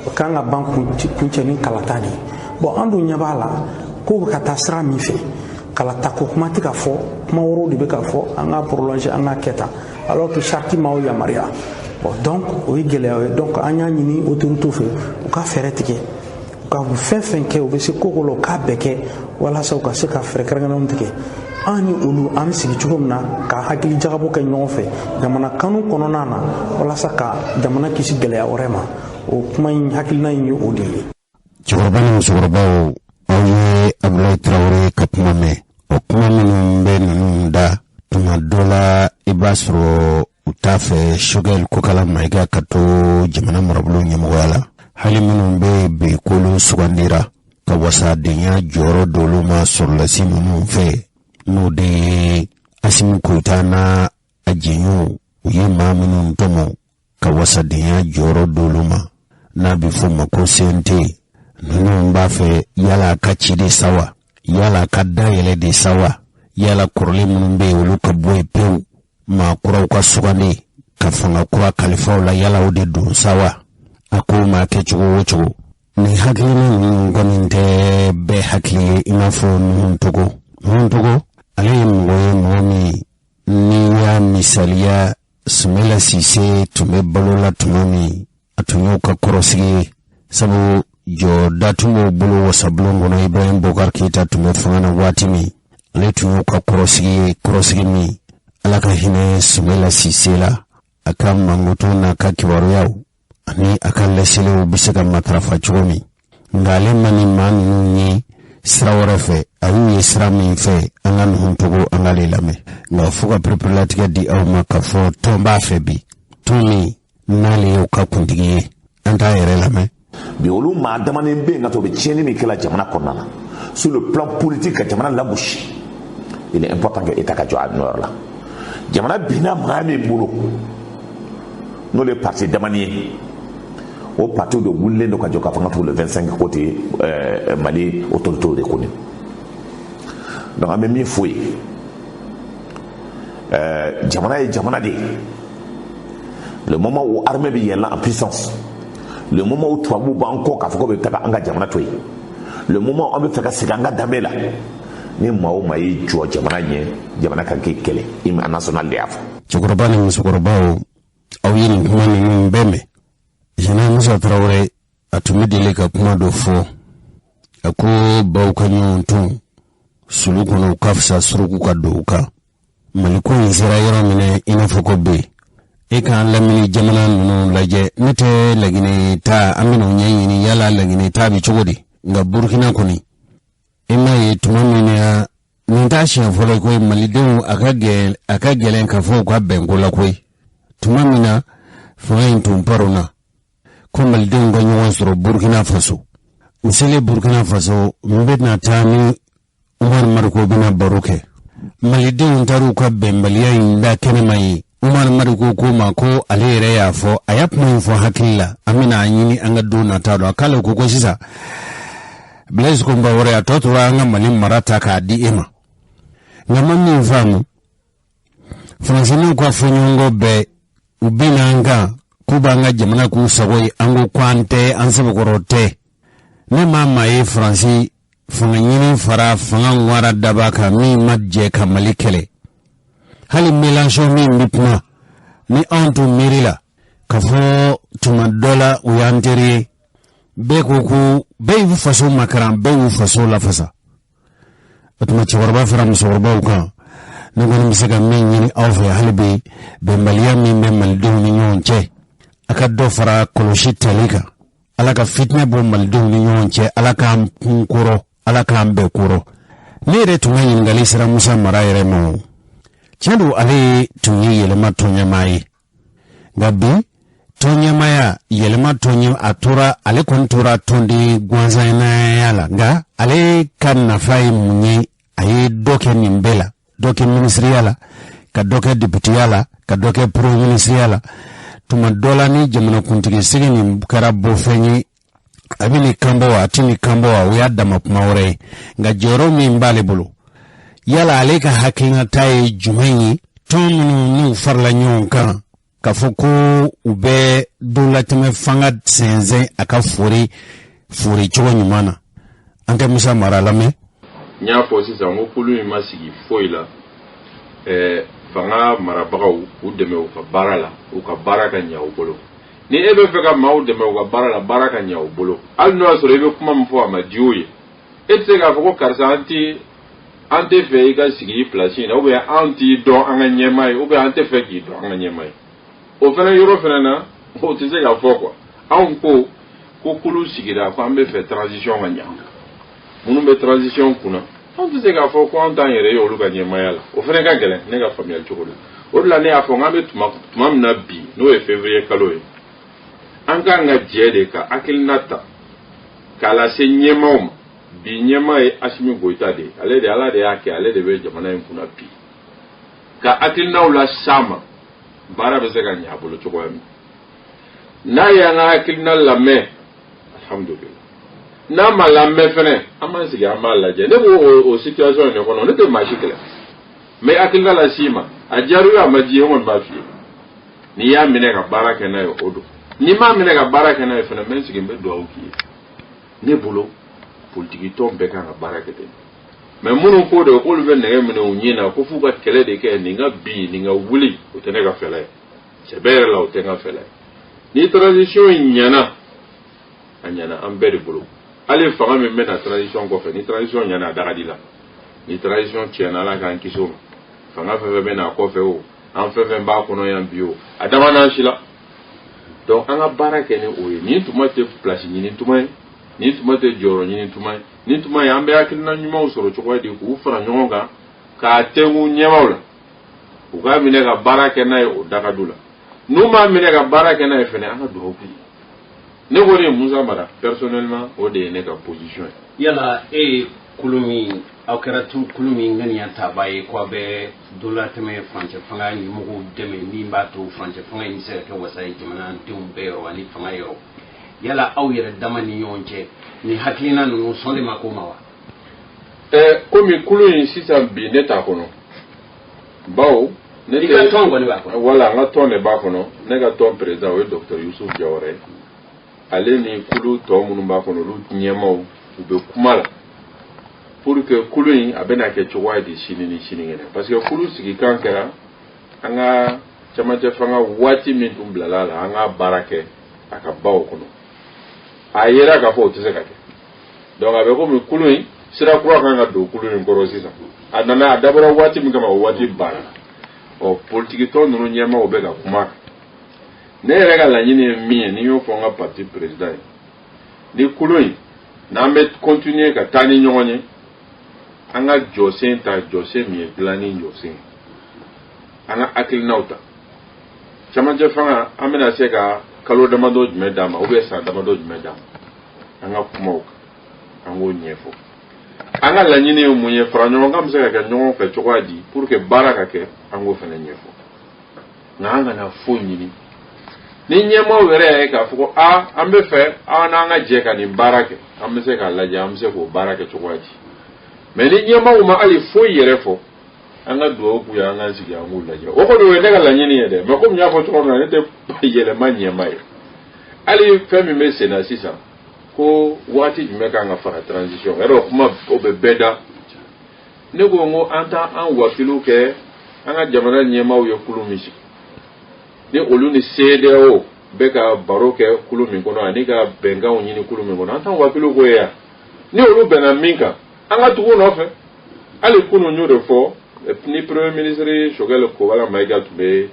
u kan ka ban kuncɛ ni kalata de ye. Bon, an dun ɲɛ b'a la k'o bɛ ka taa sira min fɛ, kalata ko kuma tɛ ka fɔ, kuma wɛrɛw de bɛ ka fɔ, an ka prolonger, an ka kɛ tan, alors que charte m'aw yamaruya. Bon, donc o ye gɛlɛya ye. Donc an y'a ɲini autorité fɛ, u ka fɛɛrɛ tigɛ, u ka fɛn fɛn kɛ, u bɛ se ko ko la, u k'a bɛɛ kɛ walasa u ka se ka fɛɛrɛ kɛrɛnkɛrɛnnenw tigɛ, an ni olu an bɛ sigi cogo min na ka hakili jagabɔ kɛ ɲɔgɔn fɛ jamana kanu kɔnɔna na, walasa ka jamana kisi gɛlɛya wɛrɛ ma. O kuma in hakilina in ye o de ye. Cɛkɔrɔba ni musokɔrɔbaw, aw ye Abulayi Tarawele ka kuma mɛn. O kuma minnu bɛ ninnu da, tuma dɔ la i b'a sɔrɔ u t'a fɛ Sogɛli Kokala Mayiga ka to jamana marabolo ɲɛmɔgɔya la. Hali minnu bɛ bi k'olu sugandira ka wasadenya jɔyɔrɔ d'olu ma sɔrɔdasi ninnu fɛ, n'o de ye Asimi Koyita n'a a jɛɲɔgɔnw, u ye maa minnu tɔmɔ ka wasadenya jɔyɔrɔ d'olu ma, n'a bɛ fɔ ma ko CNT, ninnu b'a fɛ yala a ka ci de sa wa, yala a ka dayɛlɛ de sa wa, yala kɔrɔlen minnu bɛ yen, olu ka bɔ yen pewu, maa kuraw ka sugandi ka fanga kura kalifaw la, yala o de don sa wa? A ko maa kɛ cogo o cogo, nin hakilina ninnu kɔni tɛ bɛɛ hakili ye. I n'a fɔ Nuhun Togo. Nuhun Togo, ale ye mɔgɔ ye, mɔgɔ min n'i y'a misaliya, Sumela Sise tun bɛ balo la tuma min, a tun y'o ka kɔrɔsigi ye, sabu jɔda tun b'o bolo wasabulon kɔnɔ. Ibrahim Bokar Keyita tun bɛ fanga na waati min, ale tun y'o ka kɔrɔsigi ye, kɔrɔsigi min, Ala ka hinɛ Sumela Sise la, a ka mankutu n'a ka kibaruyaw ani a ka laseliw bɛ se ka matarafa cogo min. Nka ale ma ni maa ninnu ye sira wɛrɛ fɛ, a y'u ye sira min fɛ, an ka Nuhun Togo, an k'ale lamɛn. Nka fo ka pereperelatigɛ di aw ma k'a fɔ tɔn b'a fɛ bi, tɔn min n'ale y'o ka kuntigi ye, an t'a yɛrɛ lamɛn. Bi, olu maa damanin bɛ yen ka to, u bɛ tiɲɛni min kɛla jamana kɔnɔna na sur le plan politique, ka jamana lagosi. Il est important que État ka jɔ a nɔyɔrɔ la. Jamana binna maa min bolo, n'o ye parti damani ye, o parti de wulilen don ka jɔ k'a fɔ n ka tugu le 25 ko tɛ Mali autorité de kɔni. Donc an bɛ min fɔ ye, jamana ye jamana de ye. Le moment où armée bɛ yɛlɛn en puissance, le moment où tubabuw b'an kɔ k'a fɔ ko bɛ taga an ka jamana to yen, le moment où an bɛ fɛ ka segin an ka danbe la, ni maa o maa y'i jɔ jamana ɲɛ, jamana kan k'i kɛlɛ. Hymne national de y'a fɔ. Cɛkɔrɔba ni musokɔrɔbaw, aw ye nin kuma ninnu bɛɛ mɛn. Général Musa Tarawele, a tun bɛ deli ka kuma dɔ fɔ, a ko baw ka ɲɔgɔn tun sulu kɔnɔ, u ka fisa suruku ka don u kan. Maliko in sera yɔrɔ min na, i n'a fɔ ko bɛ e k'an lamini jamana ninnu lajɛ, ne tɛ Laginɛ ta, an bɛna o ɲɛɲini yala Laginɛ ta bɛ cogo di. Nka Burukina kɔni, i m'a ye tuma min na, nin t'a siɲɛ fɔlɔ ye koyi, malidenw a ka gɛlɛn ka fɔ u ka bɛnko la koyi. Tuma min na fanga in tun paronna ko malidenw ka ɲɔgɔn sɔrɔ Burukina Faso, u selen Burukina Faso, n bɛna taa ni Umar Mariko bɛna baro kɛ. Malidenw taar'u ka bɛnbaliya in da kɛnɛma ye. Umar Mariko ko ma ko ale yɛrɛ y'a fɔ, a y'a kuma in fɔ hakili la, an bɛna a ɲini an ka don nata dɔn. K'ale ko ko sisan, Blaise Compaoré, a tɔ tora an ka Mali mara ta k'a di e ma. Nka ma min faamu, Faransininw ka fɔɲɔgɔnkɔ bɛɛ, u bɛna an kan k'u b'an ka jamana k'u sago ye, an ko ko an tɛ, an sɛbɛkɔrɔ tɛ. Ne maa maa ye Faransi Fanga ɲini fara fanga ŋwara daba kan min ma jɛ ka Mali kɛlɛ. Hali Mélenchon min bɛ kuma ni anw tun miiri la k'a fɔ tuma dɔ la u y'an teri ye, bɛɛ ko ko bɛɛ y'u faso makaran, bɛɛ y'u faso lafasa. O tuma cɛkɔrɔba fara musokɔrɔbaw kan, ne kɔni bɛ se ka min ɲini aw fɛ hali bi, bɛnbaliya min bɛ malidenw ni ɲɔgɔn cɛ, a ka dɔ fara kɔlɔsi tali kan. Ala ka fitinɛ bɔ malidenw ni ɲɔgɔn cɛ, Ala k'an kun kɔrɔ, Ala k'an bɛɛ kɔrɔ. Ne yɛrɛ tun ka ɲininkali sera Musa Mara yɛrɛ ma. O tiɲɛ don, ale tun ye yɛlɛma tɔnɲɛmaa ye, nka bi tɔnɲɛmaaya yɛlɛma tɔnɲɛ a tora, ale kɔni tora tɔnden gansanaya la. Nka ale ka nafa ye mun ye? A ye dɔ kɛ nin bɛɛ la, dɔ kɛ minisiriya la, ka dɔ kɛ depiteya la, ka dɔ kɛ premier minisiriya la. Tuma dɔ la, ni jamanakuntigi sigi nin kɛra bɔfɛn ye, a bɛ nin kan bɔ wa, a tɛ nin kan bɔ wa, o y'a dama kuma wɛrɛ ye. Nka jɔyɔrɔ min b'ale bolo, yala ale ka hakilinata ye jumɛn ye tɔn minnu n'u farala ɲɔgɔn kan k'a fɔ ko u bɛ donlatɛmɛ fanga sɛnsɛn a ka fori fori cogo ɲuman na? An tɛ Musa Mara lamɛn. N y'a fɔ sisan ko kulu in ma sigi foyi la, fanga marabagaw k'u dɛmɛ u ka baara la, u ka baara ka ɲɛ u bolo. Ni e bɛ fɛ ka maaw dɛmɛ u ka baara la, baara ka ɲɛ u bolo, hali n'o y'a sɔrɔ i bɛ kuma min fɔ a ma diya u ye, e tɛ se k'a fɔ ko karisa, an tɛ fɛ i ka sigi i place in na, ou bien an t'i dɔn an ka ɲɛmaa ye, ou bien an tɛ fɛ k'i dɔn an ka ɲɛmaa ye. O fana yɔrɔ fana na, o tɛ se ka fɔ quoi. Anw ko ko kulu sigira ko an bɛ fɛ transition ka ɲɛ. Minnu bɛ transition kunna, anw tɛ se k'a fɔ ko an t'an yɛrɛ ye olu ka ɲɛmaaya la. O fana ka gɛlɛn ne ka faamuyali cogo la. O de la ne y'a fɔ k'an bɛ tuma min na bi, n'o ye février kalo ye, an k'an ka jɛ de ka hakilina ta k'a lase ɲɛmaaw ma. Bi ɲɛmaa ye Asimi Goyita de ye. Ale de, Ala de y'a kɛ, ale de bɛ jamana in kunna bi. Ka hakilinaw las'a ma, baara bɛ se ka ɲɛ a bolo cogoya min n'a y'an ka hakilina lamɛn, alhamdulilah. N'a ma lamɛn fɛnɛ, an b'an sigi, an b'a lajɛ. Ne b'o o situation in de kɔnɔ. Ne tɛ maa si kɛlɛ, n bɛ hakilina las'i ma, a diyara i ye, a ma diya i ye, n kɔni b'a f'i ye. N'i y'a minɛ ka baara kɛ n'a ye, o don. N'i m'a minɛ ka baara kɛ n'a ye fɛnɛ, n bɛ n sigi, n bɛ dugawu k'i ye. Ne bolo, politiki tɔn bɛɛ kan ka baara kɛ ten. Mais minnu ko de k'olu bɛ nɛgɛ minɛ u ɲin na ko f'u ka kɛlɛ de kɛ, nin ka bin, nin ka wuli, o tɛ ne ka fɛla ye. Sɛbɛ yɛrɛ la, o tɛ n ka fɛla ye. Ni transition in ɲɛna, a ɲɛna an bɛɛ de bolo. Hali fanga min bɛ na transition kɔfɛ, ni transition ɲɛna, a da ka di la. Ni transition tiɲɛna, Ala k'an kisi o ma, fanga fɛn fɛn bɛ na kɔfɛ, o an fɛn fɛn b'a kɔnɔ yan bi, o a dama n'an si la. Donc an ka baara kɛ ni o ye. Nin tuma tɛ place ɲini tuma ye, nin tuma tɛ jɔyɔrɔ ɲini tuma ye. Nin tuma ye an bɛ hakilina ɲumanw sɔrɔ cogoya di k'u fara ɲɔgɔn kan k'a tɛnku ɲɛmaaw la, u k'a minɛ ka baara kɛ n'a ye, o dakadu la. N'u m'a minɛ ka baara kɛ n'a ye fɛnɛ, an ka dugawu k'u ye. Ne kɔni ye Musa Mara, personnellement, o de ye ne ka position ye. Yala e ye kulu min, aw kɛra kulu min ŋaniya taba ye ko aw bɛ donlatɛmɛ furancɛ fanga ɲɛmɔgɔw dɛmɛ, min b'a to furancɛ fanga in bɛ se ka kɛ wasa ye jamanadenw bɛɛ yɔrɔ ani fanga yɔrɔ, yala aw yɛrɛ dama ni ɲɔgɔn cɛ, nin hakilina ninnu sɔn de ma k'o ma wa? Komi kulu in sisan bi, ne t'a kɔnɔ, bawo ne I ka tɔn kɔni b'a kɔnɔ. Wala, n ka tɔn de b'a kɔnɔ. Ne ka tɔn président, o ye docteur Yusuf Jawara ye. Ale ni kulu tɔ minnu b'a kɔnɔ, olu ɲɛmaaw, u bɛ kuma la pour que kulu in a bɛna kɛ cogoya di sini ni sinikɛnɛ, parce que kulu sigikan kɛra an ka camancɛ fanga waati min tun bilala a la, an ka baara kɛ a ka baw kɔnɔ. A yera k'a fɔ o tɛ se ka kɛ. Donc a bɛ komi kulu in sira kura kan ka don kulu in kɔrɔ sisan. A nana, a dabɔra waati min kama, o waati banna. Ɔ, politiki tɔn ninnu ɲɛmaaw bɛ ka kuma. Ne yɛrɛ ka laɲini ye min ye, ni n y'o fɔ n ka parti président ye, ni kulu in n'an bɛ continuer ka taa ni ɲɔgɔn ye, an ka jɔsen ta, jɔsen min ye dilanni jɔsen ye, an ka hakilinaw ta. Camancɛ fanga, an bɛna se ka kalo damadɔ jumɛn d'a ma, ou bien san damadɔ jumɛn d'a ma? An ka kumaw kan, an k'o ɲɛfɔ. An ka laɲini ye mun ye? Fara ɲɔgɔn kan bɛ se ka kɛ ɲɔgɔn fɛ cogoya di pour que baara ka kɛ? An k'o fana ɲɛfɔ. Nka an kana foyi ɲini ni ɲɛmaaw yɛrɛ y'a ye k'a fɔ ko aa, an bɛ fɛ an n'an ka jɛ ka nin baara kɛ, an bɛ se k'a lajɛ an bɛ se k'o baara kɛ cogoya di. Mais ni ɲɛmaaw ma hali foyi yɛrɛ fɔ, an ka dugawu k'u ye, an k'an sigi, an k'u lajɛ. O kɔni, o ye ne ka laɲini ye dɛ. Mais komi n y'a fɔ cogo min na, ne tɛ yɛlɛma ɲɛmaa ye. Hali fɛn min bɛ sen na sisan, Ko waati jumɛn kan ka fara transition yɛrɛ kuma, o bɛ bɛɛ da. Ne ko n ko an t'an wakiliw kɛ an ka jamana ɲɛmaaw ye kulu min sigi, ni olu ni CEDEAO bɛ ka baro kɛ kulu min kɔnɔ ani ka bɛnkanw ɲini kulu min kɔnɔ, an t'an wakiliw k'o ye yan. Ni olu bɛnna min kan, an ka tugu u nɔfɛ. Hali kunun n y'o de fɔ ni Premier ministre Choguel Kokalla Maïga tun bɛ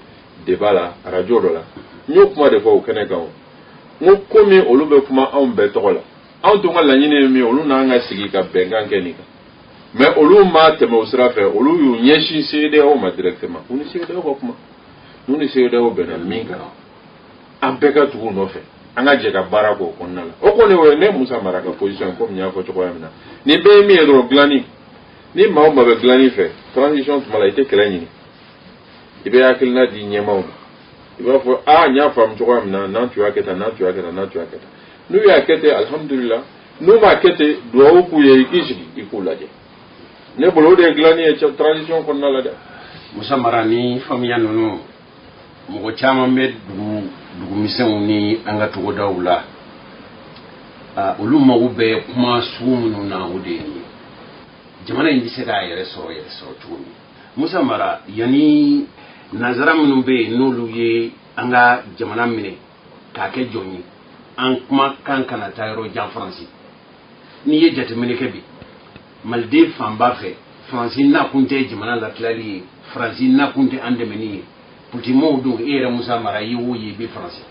débat la radio dɔ la. N y'o kuma de fɔ o kɛnɛ kan. O n ko komi olu bɛ kuma anw bɛɛ tɔgɔ la, anw tun ka laɲini ye min ye, olu n'an ka sigi ka bɛnkan kɛ nin kan. Mais olu ma tɛmɛ o sira fɛ, olu y'u ɲɛsin CEDEAO ma directement. U ni CEDEAO ka kuma, n'u ni CEDEAO bɛnna min kan, an bɛɛ ka tugu u nɔfɛ, an ka jɛ ka baara k'o kɔnɔna la. O kɔni, o ye ne Musa Mara ka position. Komi n y'a fɔ cogoya min na, nin bɛɛ ye min ye dɔrɔn, dilanni. Ni maa o maa bɛ dilanni fɛ transition tuma la, i tɛ kɛlɛ ɲini, i bɛ hakilina di ɲɛmaaw ma. I b'a fɔ: aa, n y'a faamu cogoya min na, n'an tun y'a kɛ tan, n'an tun y'a kɛ tan, n'an tun y'a kɛ tan. N'u y'a kɛ ten, alihamudulila. N'u m'a kɛ ten, duwawu k'u ye, i k'i sigi i k'u lajɛ. Ne bolo, o de ye dilanni ye transition kɔnɔna la dɛ. Musa Mara, ni faamuya ninnu, mɔgɔ caman bɛ dugu dugumisɛnw ni an ka togodaw la, olu mago bɛ kuma sugu minnu na, o de ye nin ye. Jamana in bɛ se k'a yɛrɛ sɔrɔ, yɛrɛ sɔrɔ cogo min, Musa Mara, yanni nanzara minnu bɛ yen, n'olu ye an ka jamana minɛ k'a kɛ jɔn ye, an kuma kan kana taa yɔrɔ jan. Faransi, n'i ye jateminɛ kɛ bi, maliden fanba fɛ, Faransi nakun tɛ jamana latilali ye, Faransi nakun tɛ an dɛmɛni ye. Politimɔgɔw dun, e yɛrɛ Musa Mara ye o ye, i bɛ Faransi,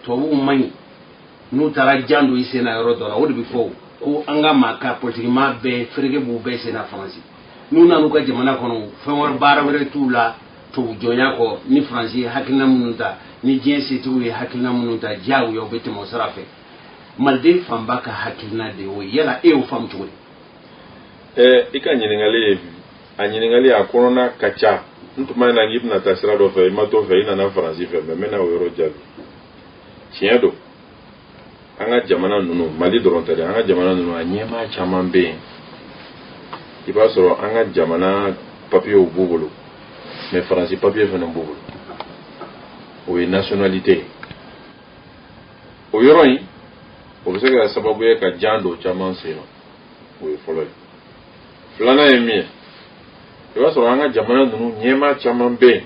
tubabuw man ɲi. N'u taara jan don i sen na yɔrɔ dɔ la, o de bɛ fɔ ko an ka maa ka politikima bɛɛ fereke b'u bɛɛ sen na Faransi. N'u nan'u ka jamana kɔnɔ, fɛn wɛrɛ, baara wɛrɛ t'u la tubabu jɔnya kɔ. Ni Faransi ye hakilina minnu ta, ni diɲɛ setigiw ye hakilina minnu ta, diyagoya u bɛ tɛmɛ o sira fɛ. Maliden fanba ka hakilina de y'o ye. Yala e y'o faamu cogo di? I ka ɲininkali ye, a ɲininkali a kɔnɔna ka ca. N tun b'a na k'i bɛna taa sira dɔ fɛ, i ma t'o fɛ, i nana Faransi fɛ. Mais n bɛna o yɔrɔ jaabi. Tiɲɛ don, an ka jamana ninnu, Mali dɔrɔn tɛ dɛ, an ka jamana ninnu, a ɲɛmaa caman bɛ yen, i b'a sɔrɔ an ka jamana papiyew b'u bolo, mais Faransi papiye fana b'u bolo, o ye nationalité ye. O yɔrɔ in, o bɛ se ka kɛ sababu ye ka jan don caman sen na. O ye fɔlɔ ye. Filanan ye min ye, i b'a sɔrɔ an ka jamana ninnu ɲɛmaa caman bɛ yen,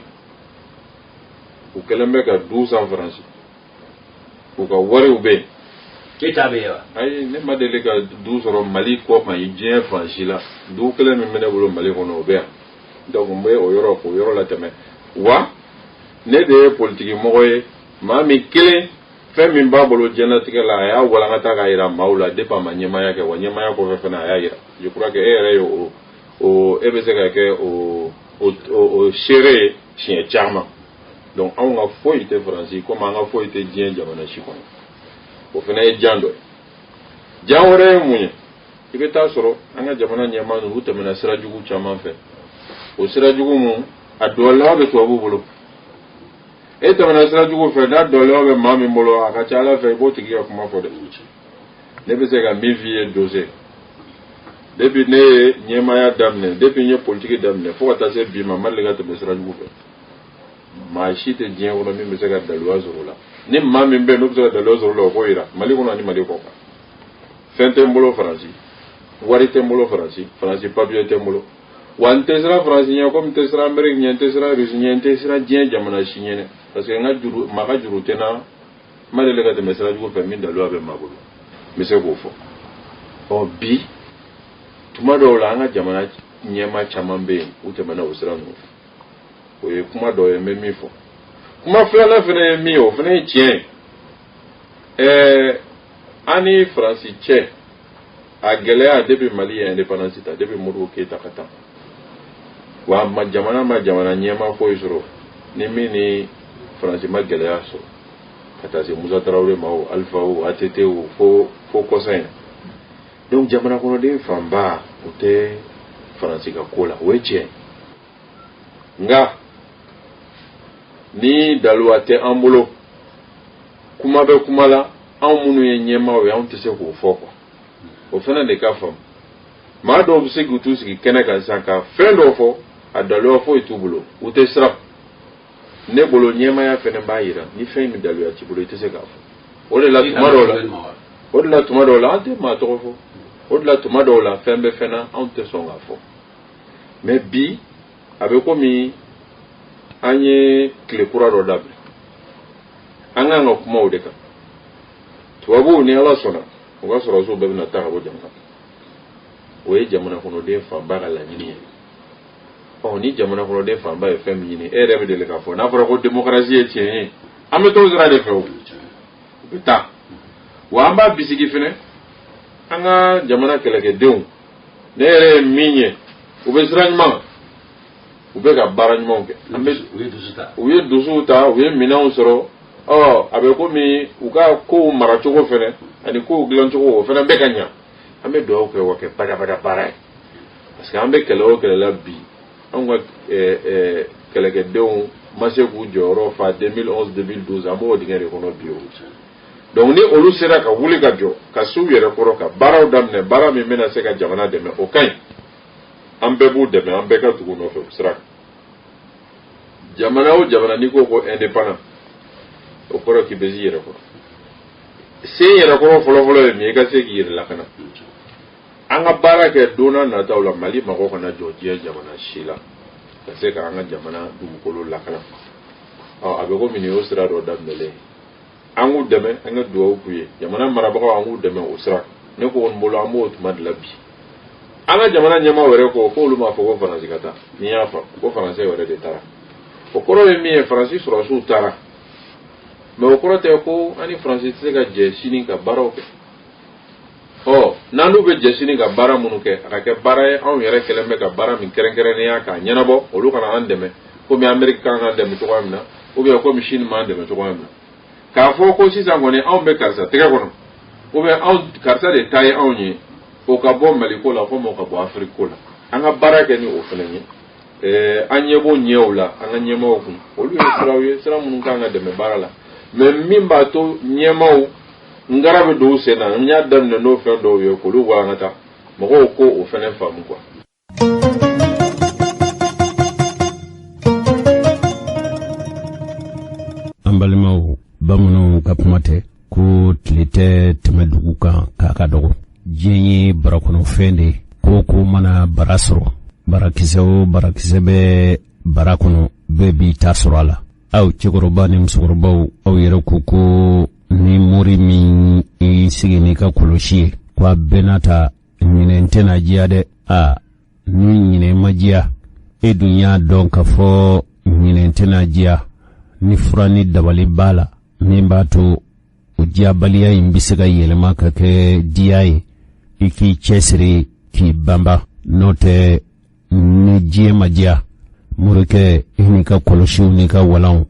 u kɛlen bɛ ka du san Faransi, u ka wariw bɛ yen. E ta bɛ yen wa? Ayi, ne ma deli ka du sɔrɔ Mali kɔ kan, diɲɛ fan si la. Du kelen min bɛ ne bolo Mali kɔnɔ, o bɛ yan. Donc n bɛ o yɔrɔ k'o yɔrɔ latɛmɛ. Wa ne de ye politiki mɔgɔ ye, maa min kelen, fɛn min b'a bolo diɲɛlatigɛ la, a y'a walankata k'a yira maaw la depuis a ma ɲɛmaaya kɛ. Wa ɲɛmaaya kɔfɛ fana, a y'a yira. Je crois que e yɛrɛ ye o, e bɛ se ka kɛ o seere ye siɲɛ caman. Donc anw ka foyi tɛ Faransi, komi an ka foyi tɛ diɲɛ jamana si kɔnɔ. O fana ye jan dɔ ye. Jan wɛrɛ ye mun ye? I bɛ taa sɔrɔ an ka jamana ɲɛmaa ninnu, u tɛmɛna sira jugu caman fɛ. O sira jugu mun, a dɔlɔ bɛ tubabuw bolo. E tɛmɛna sira jugu fɛ, n'a dɔlɔ bɛ maa min bolo, a ka ca Ala fɛ, i b'o tigi ka kuma fɔ dɛ. Ne bɛ se ka min f'i ye, dose, depuis ne ye ɲɛmaaya daminɛ, depuis n ye politiki daminɛ fo ka taa se bi ma, n ma deli ka tɛmɛ sira jugu fɛ. Maa si tɛ diɲɛ kɔnɔ min bɛ se ka daluya sɔrɔ o la. Ni maa min bɛ yen n'o bɛ se ka daluya sɔrɔ o la, o k'o yira. Mali kɔnɔ ani Mali kɔ kan, fɛn tɛ n bolo Faransi, wari tɛ n bolo Faransi, Faransi papiye tɛ n bolo. Wa n tɛ siran Faransi ɲɛ komi n tɛ siran Amérique ɲɛ, n tɛ siran Russie ɲɛ, n tɛ siran diɲɛ jamana si ɲɛ dɛ, parce que n ka juru, maa ka juru tɛ n na. N ma deli ka tɛmɛ sira jugu fɛ min daluya bɛ maa bolo, n bɛ se k'o fɔ. Ɔ bi, tuma dɔw la, an ka jamana ɲɛmaa caman bɛ yen, u tɛmɛna o sira ninnu fɛ. O ye kuma dɔ ye n bɛ min fɔ. Kuma filanan fana ye min ye, o fana ye tiɲɛ ye. An ni Faransi cɛ, a gɛlɛya depuis Mali ye indépendance ta, depuis Modibo Keyita ka taa, wa ma jamana ma jamana ɲɛmaa foyi sɔrɔ ni min ni Faransi ma gɛlɛya sɔrɔ, ka taa se Musa Tarawele ma o, Alpha o, ATT o, fo kɔsa in. Donc jamana kɔnɔden fanba, u tɛ Faransi ka ko la, o ye tiɲɛ. Nka ni daluwa tɛ an bolo, kuma bɛ kuma la, anw minnu ye ɲɛmaaw ye, anw tɛ se k'o fɔ quoi. O fana de ka faamu. Maa dɔw bɛ se k'u t'u sigi kɛnɛ kan sisan ka fɛn dɔw fɔ, a daluya foyi t'u bolo, u tɛ siran. Ne bolo, ɲɛmaaya fana b'a yira ni fɛn min daluya t'i bolo, i tɛ se k'a fɔ. O de la, tuma dɔw la O de la tuma dɔw la an tɛ maa tɔgɔ fɔ, o de la tuma dɔw la fɛn bɛ fɛn na anw tɛ sɔn k'a fɔ. Mais bi a bɛ komi an ye tile kura dɔ daminɛ, an kan ka kuma o de kan. Tubabuw, ni Ala sɔnna, u ka sɔrɔdasiw bɛɛ bɛna taa ka bɔ jamana kɔnɔ. O ye jamana kɔnɔden fanba ka laɲini ye. Ɔ, ni jamana kɔnɔden fanba ye fɛn min ɲini, e yɛrɛ bɛ deli k'a fɔ, n'a fɔra ko démocratie ye tiɲɛ ye, an bɛ t'o sira de fɛ. O u bɛ taa wa, an b'a bisigi fɛnɛ an ka jamana kɛlɛkɛdenw. Ne yɛrɛ ye min ye, u bɛ sira ɲuman, u bɛ ka baara ɲumanw kɛ. An bɛ u ye dusuw ta, u ye minɛnw sɔrɔ. Ɔ, a bɛ komi u ka kow maracogo fɛnɛ ani kow dilancogo, o fɛnɛ bɛ ka ɲa. An bɛ dugawu kɛ wa kɛ badabada baara ye, parce que an bɛ kɛlɛ o kɛlɛ la bi, anw ka kɛlɛkɛdenw ma se k'u jɔyɔrɔ fa 2011 2012, an b'o dingɛ de kɔnɔ bi. O donc ni olu sera ka wuli ka jɔ ka s'u yɛrɛ kɔrɔ ka baaraw daminɛ, baara min bɛna se ka jamana dɛmɛ, o ka ɲi. An bɛɛ b'u dɛmɛ, an bɛɛ ka tugu nɔfɛ o sira kan. Jamana o jamana, n'i ko ko indépendant, o kɔrɔ k'i bɛ s'i yɛrɛ kɔrɔ. Se yɛrɛ kɔrɔ fɔlɔfɔlɔ ye min ye, i ka se k'i yɛrɛ lakana. An ka baara kɛ don n'a nataw la, Mali mago kana jɔ diɲɛ jamana si la ka se k'an ka jamana dugukolo lakana. Ɔ, a bɛ komi nin y'o sira dɔ daminɛlen ye. An k'u dɛmɛ, an ka dugawu k'u ye, jamana marabagaw, an k'u dɛmɛ o sira kan. Ne ko n bolo, an b'o tuma de la bi. An ka jamana ɲɛmaaw yɛrɛ ko k'olu m'a fɔ ko Faransi ka taa. N'i y'a faamu ko Faransi yɛrɛ de taara, o kɔrɔ ye min ye, Faransi sɔrɔdasiw taara, mais o kɔrɔ tɛ ko an ni Faransi tɛ se ka jɛ sini ka baaraw kɛ. Ɔ, n'an n'u bɛ jɛ sini ka baara minnu kɛ, a ka kɛ baara ye anw yɛrɛ kɛlen bɛ ka baara min kɛrɛnkɛrɛnnenya k'a ɲɛnabɔ. Olu kana an dɛmɛ komi Amérique kan k'an dɛmɛ cogoya min na, ou bien komi Chine m'an dɛmɛ cogoya min na, k'a fɔ ko sisan kɔni anw bɛ karisa tɛgɛ kɔnɔ, ou bien anw karisa de ta ye anw ye. O ka bɔ Mali ko la komi o ka bɔ Afiriki ko la. An ka baara kɛ ni o fana ye. An ɲɛ b'o ɲɛw la an ka ɲɛmaaw kun, olu ye siraw ye, sira minnu kan ka dɛmɛ baara la. Mais min b'a to ɲɛmaaw ngara bɛ don u sen na, n y'a daminɛ n'o fɛn dɔw ye k'olu walankata, mɔgɔw ko o fɛnɛ faamu quoi. An balimaw, bamananw ka kuma tɛ ko tile tɛ tɛmɛ dugu kan k'a ka dɔgɔ. Diɲɛ ye barakɔnɔfɛn de ye. Ko ko mana bara sɔrɔ, barakisɛ o barakisɛ bɛ bara kɔnɔ, bɛɛ b'i ta sɔrɔ a la. Aw cɛkɔrɔba ni musokɔrɔbaw, aw yɛrɛ ko ko ni mori min y'i sigi n'i ka kɔlɔsi ye, ko a bɛɛ n'a ta ɲinɛn tɛna diya dɛ. A ni ɲinɛn ma diya, e dun y'a dɔn k'a fɔ ɲinɛn tɛna diya, ni fura ni dabali b'a la min b'a to o diyabaliya in bɛ se ka yɛlɛma ka kɛ diya ye, i k'i cɛsiri k'i banba. N'o tɛ, ni diɲɛ ma diya, morikɛ, i n'i ka kɔlɔsiw n'i ka walanw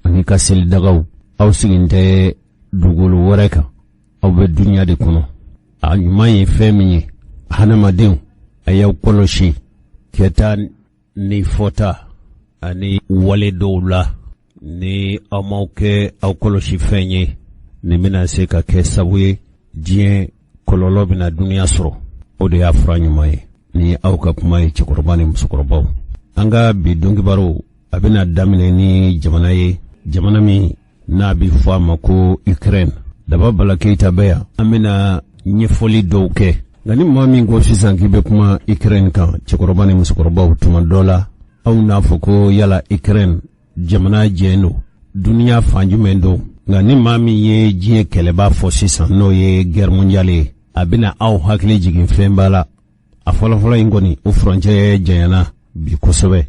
ani ka selidagaw, aw sigin tɛ dugukolo wɛrɛ kan, aw bɛ dunuya de kɔnɔ. A ɲuman ye fɛn min ye, hadamadenw, a y'aw kɔlɔsi kɛta ni fɔta ani wale dɔw la. Ni aw m'aw kɛ aw kɔlɔsi fɛn ye, nin bɛna se ka kɛ sabu ye diɲɛ kɔlɔlɔ bɛna dunuya sɔrɔ. O de y'a fura ɲuman ye. Ni aw ka kuma ye, cɛkɔrɔba ni musokɔrɔbaw, an ka bi donkibaru a bɛna daminɛ ni jamana ye, jamana min n'a bɛ fɔ a ma ko Ukraine. Daba Bala Keyita bɛ yan, an bɛna ɲɛfɔli dɔw kɛ. Nka ni maa min ko sisan k'i bɛ kuma Ukraine kan, cɛkɔrɔba ni musokɔrɔbaw, tuma dɔ la aw n'a fɔ ko yala Ukraine jamana jɛn don duniya fan jumɛn don? Nka ni maa min ye diɲɛ kɛlɛba fɔ sisan, n'o ye guerre mondiale ye, a bɛna aw hakili jigin fɛnba la. A fɔlɔfɔlɔ in kɔni, o furancɛ janyana bi kosɛbɛ.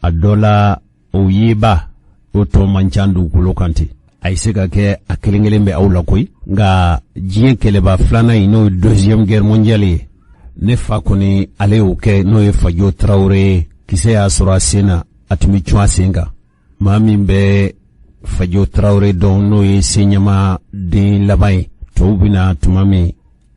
A dɔ la, o yeba o tɔ man ca dugukolo kan ten, a ye se ka kɛ a kelen kelen bɛ aw la koyi. Nka diɲɛ kɛlɛba filanan in, n'o ye deuxième guerre mondiale ye, ne fa kɔni ale y'o kɛ, n'o ye Fajo Tarawele ye. Kisɛ y'a sɔrɔ a sen na, a tun bɛ cun a sen kan. Maa min bɛ Fajo Tarawele dɔn, n'o ye Seɲama den laban ye, tɔw bɛna tuma min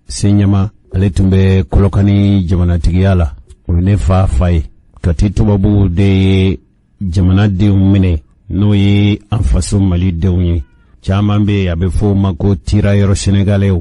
Seɲama, ale tun bɛ Kɔlɔkani jamanatigiya la, o ye ne fa fa ye. Kati tubabuw de ye jamanadenw minɛ, n'o ye an faso Malidenw ye. Caman bɛ yen, a bɛ fɔ o ma ko tirailleurs sénégalais.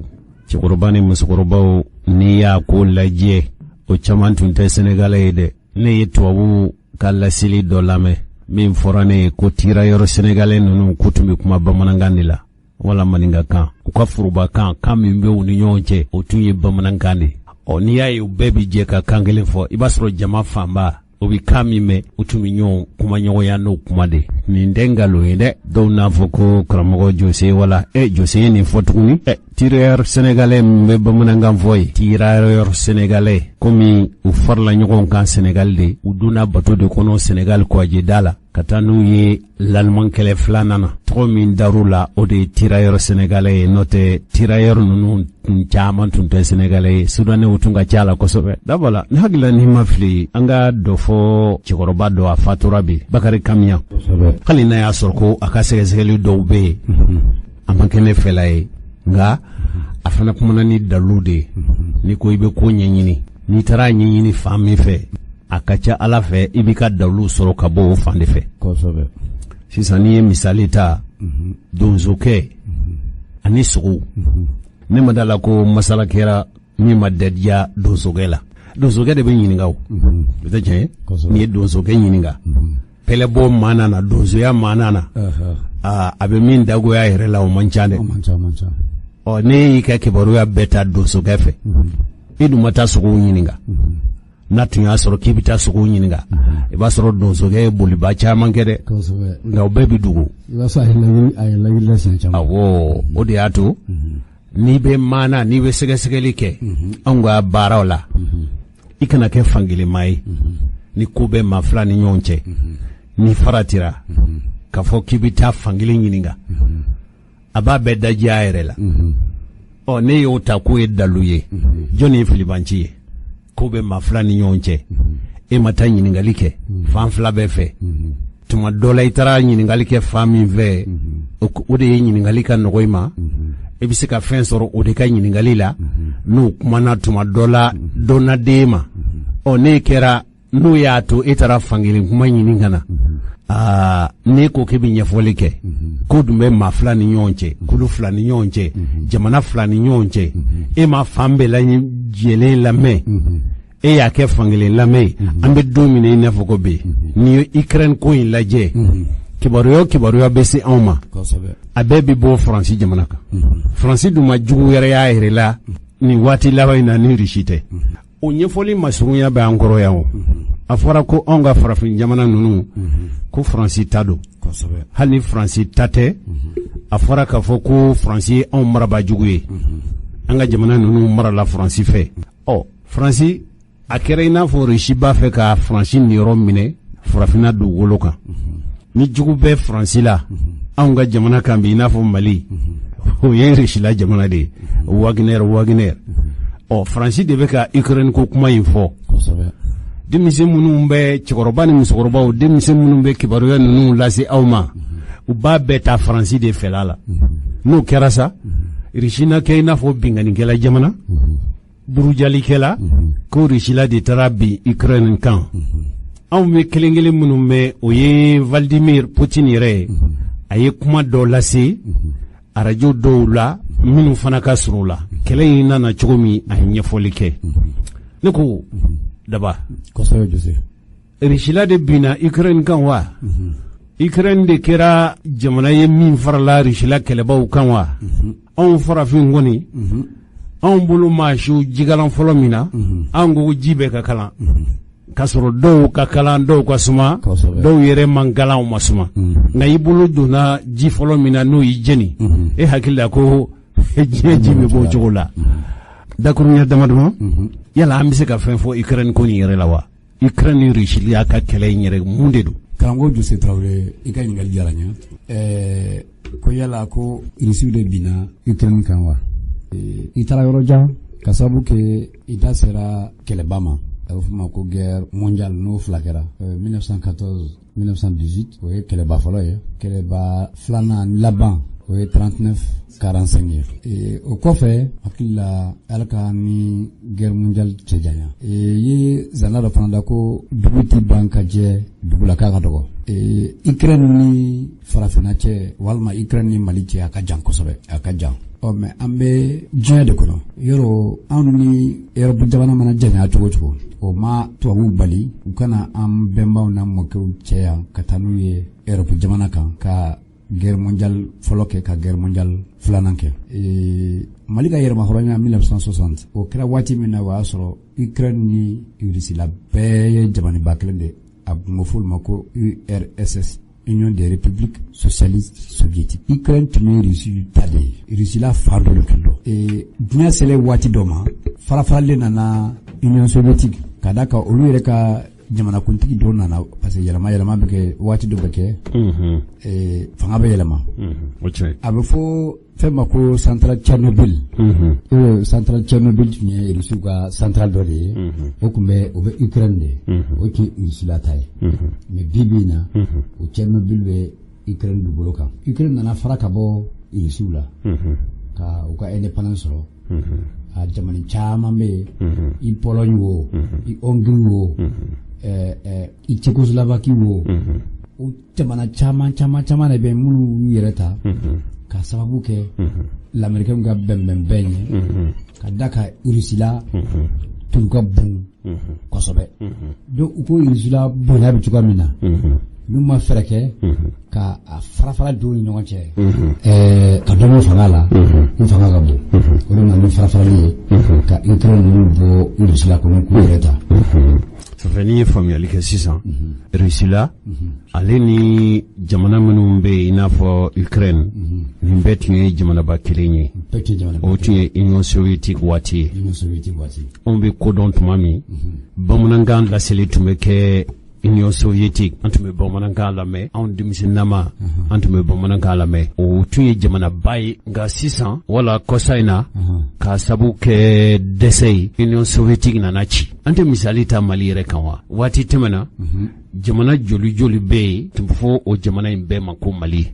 Cɛkɔrɔba ni musokɔrɔbaw, n'i y'a ko lajɛ, o caman tun tɛ sénégalais ye dɛ. Ne ye tubabu ka laseli dɔ lamɛn min fɔra ne ye ko tirailleurs sénégalais ninnu k'u tun bɛ kuma bamanankan de la. wala maninkakan, u ka forobakan, kan min bɛ u ni ɲɔgɔn cɛ, o tun ye bamanankan de. Ɔ, n'i y'a ye u bɛɛ bi jɛ ka kan kelen fɔ, i b'a sɔrɔ jama fanba o bɛ kan min mɛn, u tun bɛ ɲɔgɔn kuma ɲɔgɔnya n'o kuma de. Nin tɛ nkalon ye dɛ. Dɔw n'a fɔ ko karamɔgɔ Jose wala Jose ye nin fɔ tuguni. Tirailleurs sénégalais min bɛ bamanankan fɔ ye, tirailleurs sénégalais, komi u farala ɲɔgɔn kan Sénégal de, u donna bateau de kɔnɔ Sénégal kɔgɔjida la ka taa n'u ye l'Allemand kɛlɛ filanan na. Tɔgɔ min dar'u la, o de ye tirailleurs sénégalais ye. N'o tɛ, tirailleurs ninnu tun caman tun tɛ sénégalais ye, soudanais tun ka ca la kosɛbɛ. Dabala ne hakili la, n'i ma fili, an ka dɔ fɔ cɛkɔrɔba dɔ, a fatura bi, Bakari Kamiya. Hali n'a y'a sɔrɔ ko a ka sɛgɛsɛgɛli dɔw bɛ yen, a ma kɛ ne fɛla ye, nka a fana kumana ni dalu de ye. N'i ko i bɛ ko ɲɛɲini, n'i taara ɲɛɲini fan min fɛ, a ka ca Ala fɛ i b'i ka dalu sɔrɔ ka bɔ o fan de fɛ. Sisan, n'i ye misali ta, donsokɛ ani sogow, ne ma da la ko masala kɛra min ma dadiya donsokɛ la. Donsokɛ de bɛ ɲininka, o o tɛ tiɲɛ ye? N'i ye donsokɛ ɲininka pɛlɛbɔ maana na, donsoya maana na, a bɛ min dagoya yɛrɛ la, o man ca dɛ. Ɔ, ne y'i ka kibaruya bɛɛ ta donsokɛ fɛ, i dun ma taa sogow ɲininka. N'a tun y'a sɔrɔ k'i bɛ taa sogow ɲininka, i b'a sɔrɔ donsokɛ ye boliba caman kɛ dɛ, nka o bɛɛ bɛ dugu. Awɔ, o de y'a to n'i bɛ maana, n'i bɛ sɛgɛsɛgɛli kɛ anw ka baaraw la, i kana kɛ fankelenma ye. Ni ko bɛ maa fila ni ɲɔgɔn cɛ, ni faratira k'a fɔ k'i bɛ taa fankelen ɲininka, a b'a bɛɛ daji a yɛrɛ la. Ɔ, ne y'o ta k'o ye dalu ye, jɔnni ye filibanci ye? Ko bɛ maa fila ni ɲɔgɔn cɛ, e ma taa ɲininkali kɛ fan fila bɛɛ fɛ. Tuma dɔ la, i taara ɲininkali kɛ fan min fɛ, o de ye ɲininkali ka nɔgɔ i ma, i bɛ se ka fɛn sɔrɔ o de ka ɲininkali la. N'o kumana, tuma dɔ la dɔ na d'e ma. Ɔ, ne kɛra n'o y'a to e taara fankelen kuma ɲini ka na, aa, n'e ko k'e bɛ ɲɛfɔli kɛ, ko dun bɛ maa fila ni ɲɔgɔn cɛ, kulu fila ni ɲɔgɔn cɛ, jamana fila ni ɲɔgɔn cɛ, e ma fan bɛɛ lajɛlen lamɛn, e y'a kɛ fankelen lamɛn ye. An bɛ don min na i n'a fɔ ko bi, n'i ye Ukraine ko in lajɛ, kibaruya o kibaruya bɛ se anw ma, a bɛɛ bɛ bɔ Faransi jamana kan. Faransi dun ma jugu wɛrɛ y'a yɛrɛ la nin waati laban in na ni Russie tɛ. O ɲɛfɔli masurunya bɛ an kɔrɔ yan. O a fɔra ko anw ka farafin jamana ninnu, ko Faransi ta don. Hali ni Faransi ta tɛ, a fɔra k'a fɔ ko Faransi ye anw marabaajugu ye, an ka jamana ninnu marala Faransi fɛ. Ɔ, Faransi, a kɛra i n'a fɔ Russie b'a fɛ ka Faransi niyɔrɔ minɛ farafinna dugukolo kan. Ni jugu bɛ Faransi la anw ka jamana kan bi, i n'a fɔ Mali, o ye Russie la jamana de ye, Wagner, Wagner. Ɔ, Faransi de bɛ ka Ukraine ko kuma in fɔ. Denmisɛn minnu bɛ, cɛkɔrɔba ni musokɔrɔbaw, denmisɛn minnu bɛ kibaruya ninnu lase aw ma, u b'a bɛɛ ta Faransi de fɛla la. N'o kɛra sa, Russie na kɛ i n'a fɔ binkannikɛla jamana, burujalikɛla, ko Russie la de taara bin Ukraine kan. Anw bɛ kelen kelen minnu mɛn, o ye Vladimir Poutine yɛrɛ ye. A ye kuma dɔ lase arajo dɔw la minnu fana ka surun u la, kɛlɛ in nana cogo min, a ye ɲɛfɔli kɛ. Ne ko daba, Russie la de binna Ukraine kan wa? Ukraine de kɛra jamana ye min farala Russie la kɛlɛbaw kan wa? Anw farafin kɔni, anw bolo maa siw jikalan fɔlɔ min na, an ko ji bɛɛ ka kalan, k'a sɔrɔ dɔw ka kalan, dɔw ka suma, dɔw yɛrɛ man kalan, u ma suma. Nka i bolo donna ji fɔlɔ min na, n'o y'i jeni, e hakili la ko diɲɛ ji bɛ bɔ o cogo la. Dakuruɲɛ dama dama, yala an bɛ se ka fɛn fɔ Ukraine ko nin yɛrɛ la wa? Ukraine ni Russie y'a ka kɛlɛ in yɛrɛ, mun de don? Karamɔgɔ Jose Tarawele, i ka ɲininkali diyara n ye. Ko yala ko Russiw de binna Ukraine kan wa? I taara yɔrɔ jan ka sababu kɛ i da sera kɛlɛba ma, a bɛ f'o ma ko guerre mondiale. N'o fila kɛra, 1914 1918, o ye kɛlɛba fɔlɔ ye. Kɛlɛba filanan laban, o ye 39 45 ye. O kɔfɛ, hakili la, Ala ka ni guerre mondiale cɛ janya. I ye zana dɔ fana da ko dugu ti ban ka jɛ dugu la k'a ka dɔgɔ. Ukraine ni farafinna cɛ, walima Ukraine ni Mali cɛ, a ka jan kosɛbɛ, a ka jan. Ɔ, mɛ an bɛ diɲɛ de kɔnɔ. Yɔrɔ anw ni Europe jamana mana janya cogo cogo, o ma tubabuw bali u kana an bɛnbaw n'an mɔkɛw cɛ yan ka taa n'u ye Europe jamana kan ka Guerre mondiale fɔlɔ kɛ, ka guerre mondiale filanan kɛ. Mali ka yɛrɛmahɔrɔnya 1960, o kɛra waati min na, o y'a sɔrɔ Ukraine ni Russie la bɛɛ ye jamanaba kelen de. A tun bɛ fɔ olu ma ko URSS, Union des républiques socialistes soviétiques. Ukraine tun bɛ Russie ta de ye, Russie la fan dɔ de tun don. Diɲɛ selen waati dɔ ma, farafaralen nana Union soviétique, ka da kan olu yɛrɛ ka jamanakuntigi dɔ nana, parce que yɛlɛma yɛlɛma bɛ kɛ, waati dɔ bɛ kɛ, fanga bɛ yɛlɛma. A bɛ fɔ fɛn ma ko centrale Tchernobyl. Centrale Tchernobyl tun ye Rusiw ka centrale dɔ de ye. O tun bɛ, o bɛ Ukraine de, o tun ye Russie la ta ye. Mais bi bi in na, o Tchernobyl bɛ Ukraine dugukolo kan. Ukraine nana fara ka bɔ Rusiw la ka u ka indépendance sɔrɔ. A jamana caman bɛ yen, i Pologne wo, i Hongrie wo, i Tchécoslovaquie wo, o jamana caman caman caman de bɛ yen minnu y'u yɛrɛ ta ka sababu kɛ l'Américain ka bɛnbɛnbɛn ye, ka da ka Russie la tun ka bon kosɛbɛ. Donc u ko Russie la bonya bɛ cogoya min na, n'u ma fɛɛrɛ kɛ ka a fara fara don ni ɲɔgɔn cɛ, ka dɔ bɔ fanga la, u fanga ka bon. O de nana ni fara farali ye ka Ukraine ninnu bɔ Russie la kɔnɔ k'u yɛrɛ ta. Ça fait n'i ye faamuyali kɛ sisan, Russie la ale ni jamana minnu bɛ yen, i n'a fɔ Ukraine, nin bɛɛ tun ye jamanaba kelen ye. Bɛɛ tun ye jamana. O tun ye Union soviétique waati ye. Union soviétique waati. Anw bɛ kodɔn tuma min, bamanankan laseli tun bɛ kɛ Union soviétique, an tun bɛ bamanankan lamɛn. Anw denmisɛnninama, an tun bɛ bamanankan lamɛn. O tun ye jamanaba ye. Nka sisan, wala kɔsa in na, k'a sabu kɛ dɛsɛ ye, Union soviétique nana ci. An tɛ misali ta Mali yɛrɛ kan wa? Waati tɛmɛna, jamana joli joli bɛ yen tun bɛ fɔ o jamana in bɛɛ ma ko Mali.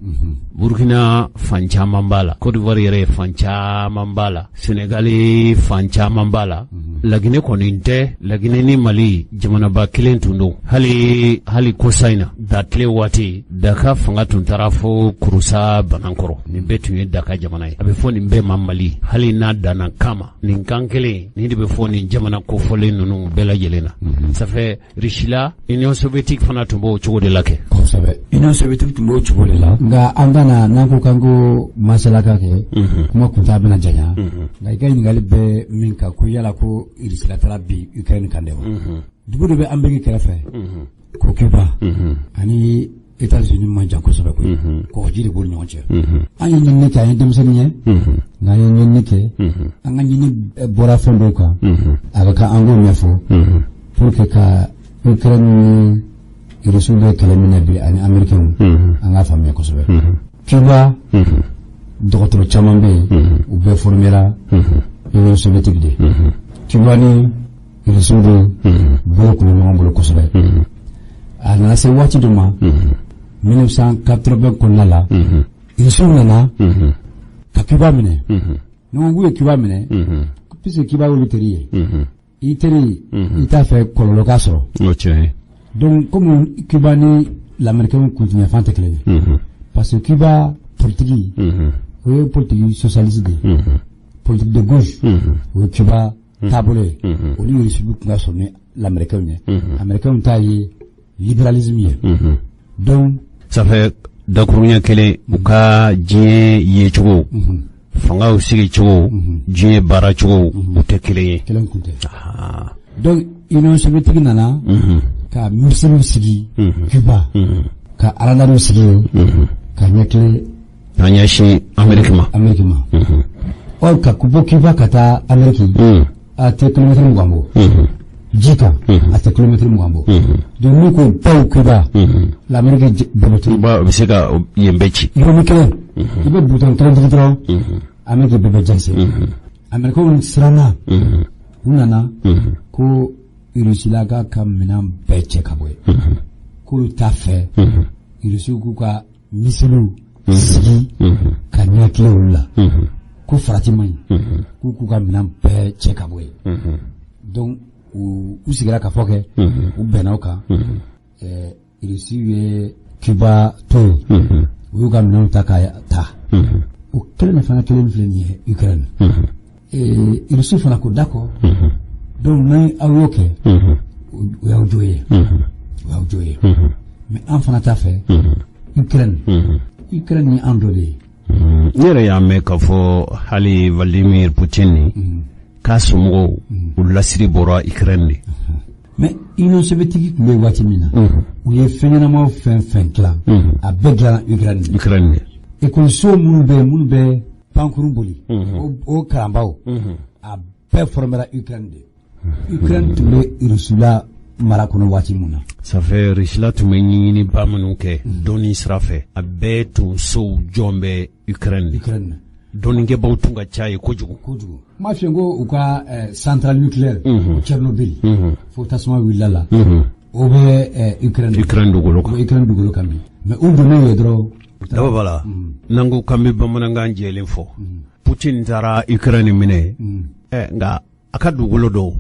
Burukina fan caman b'a la, Côte d'Ivoire yɛrɛ fan caman b'a la, Sénégal fan caman b'a la, Laginɛ kɔni tɛ. Laginɛ ni Mali jamanaba kelen tun don. Hali hali kɔsa in na, datile waati, Daka fanga tun taara fo Kurusa, Banankɔrɔ. Nin bɛɛ tun ye Daka jamana ye. A bɛ fɔ nin bɛɛ ma Mali, hali n'a danna kan ma. Nin kan kelen nin de bɛ fɔ nin jamana kofɔlen ninnu bɛɛ lajɛlen na. Ça fait Russie la, Union soviétique fana tun b'o cogo de la kɛ. Kosɛbɛ, Union soviétique tun b'o cogo de la. Nka an ka na, n'an ko k'an ko masala ka kɛ, kuma kunta bɛna janya. Nka i ka ɲininkali bɛ min kan, ko yala ko Russie la taara bi Ukraine kan dɛ wa? Dugu dɔ bɛ Amérique kɛrɛfɛ ko Cuba, ani États-Unis man jan kosɛbɛ koyi, kɔgɔji de b'u ni ɲɔgɔn cɛ. An ye ɲinini kɛ, an ye denmisɛnnin ye, nka an ye ɲinini kɛ, an ka ɲini bɔra fɛn dɔw kan. A bɛ ka an k'o ɲɛfɔ pour que ka Ukraine ni Rusiw bɛ kɛlɛ min na bi ani Américains, an k'a faamuya kosɛbɛ. Cuba dɔgɔtɔrɔ caman bɛ yen, u bɛɛ forméra Union soviétique de. Cuba ni Rusiw de bolo tun bɛ ɲɔgɔn bolo kosɛbɛ. A nana se waati dɔ ma, 1980 kɔnɔna la, Rusiw nana ka Cuba minɛ. Ni ko k'u ye Cuba minɛ, puisque Cuba y'olu teri ye, i teri, i t'a fɛ kɔlɔlɔ ka sɔrɔ. O tiɲɛ ye. Donc comme Cuba ni l'Américain kuntiɲɛfan tɛ kelen ye, parce que Cuba politique, o ye politique socialiste de ye, politique de gauche, o ye Cuba taabolo ye. O ni Russe tun ka sɔrɔ ni l'Américain ye. Américain ta ye libéralisme ye. Donc ça fait dakuruɲɛ kelen, u ka diɲɛ yecogo, fangaw sigicogo, diɲɛ baaracogo, u tɛ kelen ye. Kelen kun tɛ. Donc Union soviétique nana ka missiles sigi Cuba, ka radarw sigi yen ka ɲɛkile ka ɲɛsin Amérique ma. Amérique ma. Or ka bɔ Cuba ka taa Amérique, a tɛ kilomètre 20 bɔ ji kan, a tɛ kilomètre 20 bɔ. Donc n'u ko baw Cuba, l'Amérique bɛɛ bɛ tunu. Ba bɛ se ka yen bɛɛ ci. Yɔrɔnin kelen, i bɛ bouton kelen digi dɔrɔn, Amérique bɛɛ bɛ jɛnsɛn. Américains siranna, u nana ko Russie ka minɛn bɛɛ cɛ ka bɔ yen, k'olu t'a fɛ Russiw k'u ka missiles sigi ka ɲɛ olu la, ko farati man ɲi, k'u k'u ka minɛn bɛɛ cɛ ka bɔ yen. Donc u sigira ka fɔ kɛ, u bɛnna o kan. Russiw ye Cuba to yen, u y'u ka minɛnw ta ka taa. O kelen de fana kelen filɛ nin ye Ukraine. Russiw fana ko d'accord, donc ni aw y'o kɛ, o y'aw jo ye, o y'aw jo ye, mais an fana t'a fɛ Ukraine Ukraine ni an dɔ de ye. Ne yɛrɛ y'a mɛn k'a fɔ hali Vladimir Poutine ni k'a somɔgɔw, u lasiri bɔra Ukraine de. Mais Union soviétique tun bɛ yen waati min na, u ye fɛn ɲɛnamaw fɛn fɛn dilan, a bɛɛ dilanna Ukraine de. Ukraine de. Ekɔliso minnu bɛ yen, minnu bɛ pankurun boli, o kalanbaw, a bɛɛ formera Ukraine de. Ukraine tun bɛ Rusila mara kɔnɔ waati min na. Ça fait Rusila tun bɛ ɲɛɲiniba minnu kɛ dɔnni sira fɛ, a bɛɛ tun sow jɔn bɛ Ukraine de. Ukraine. Dɔnnikɛbaw tun ka ca ye kojugu. Kojugu. N b'a f'i ye ko u ka centrale nucléaire Tchernobyl, fo tasuma wulila la, o bɛ Ukraine. Ukraine dugukolo kan. O bɛ Ukraine dugukolo kan bi. Mais u donnen yen dɔrɔn. Daba bala, n'an ko k'an bɛ bamanankan jɛlen fɔ, Poutine taara Ukraine minɛ, nka a ka dugukolo dɔw,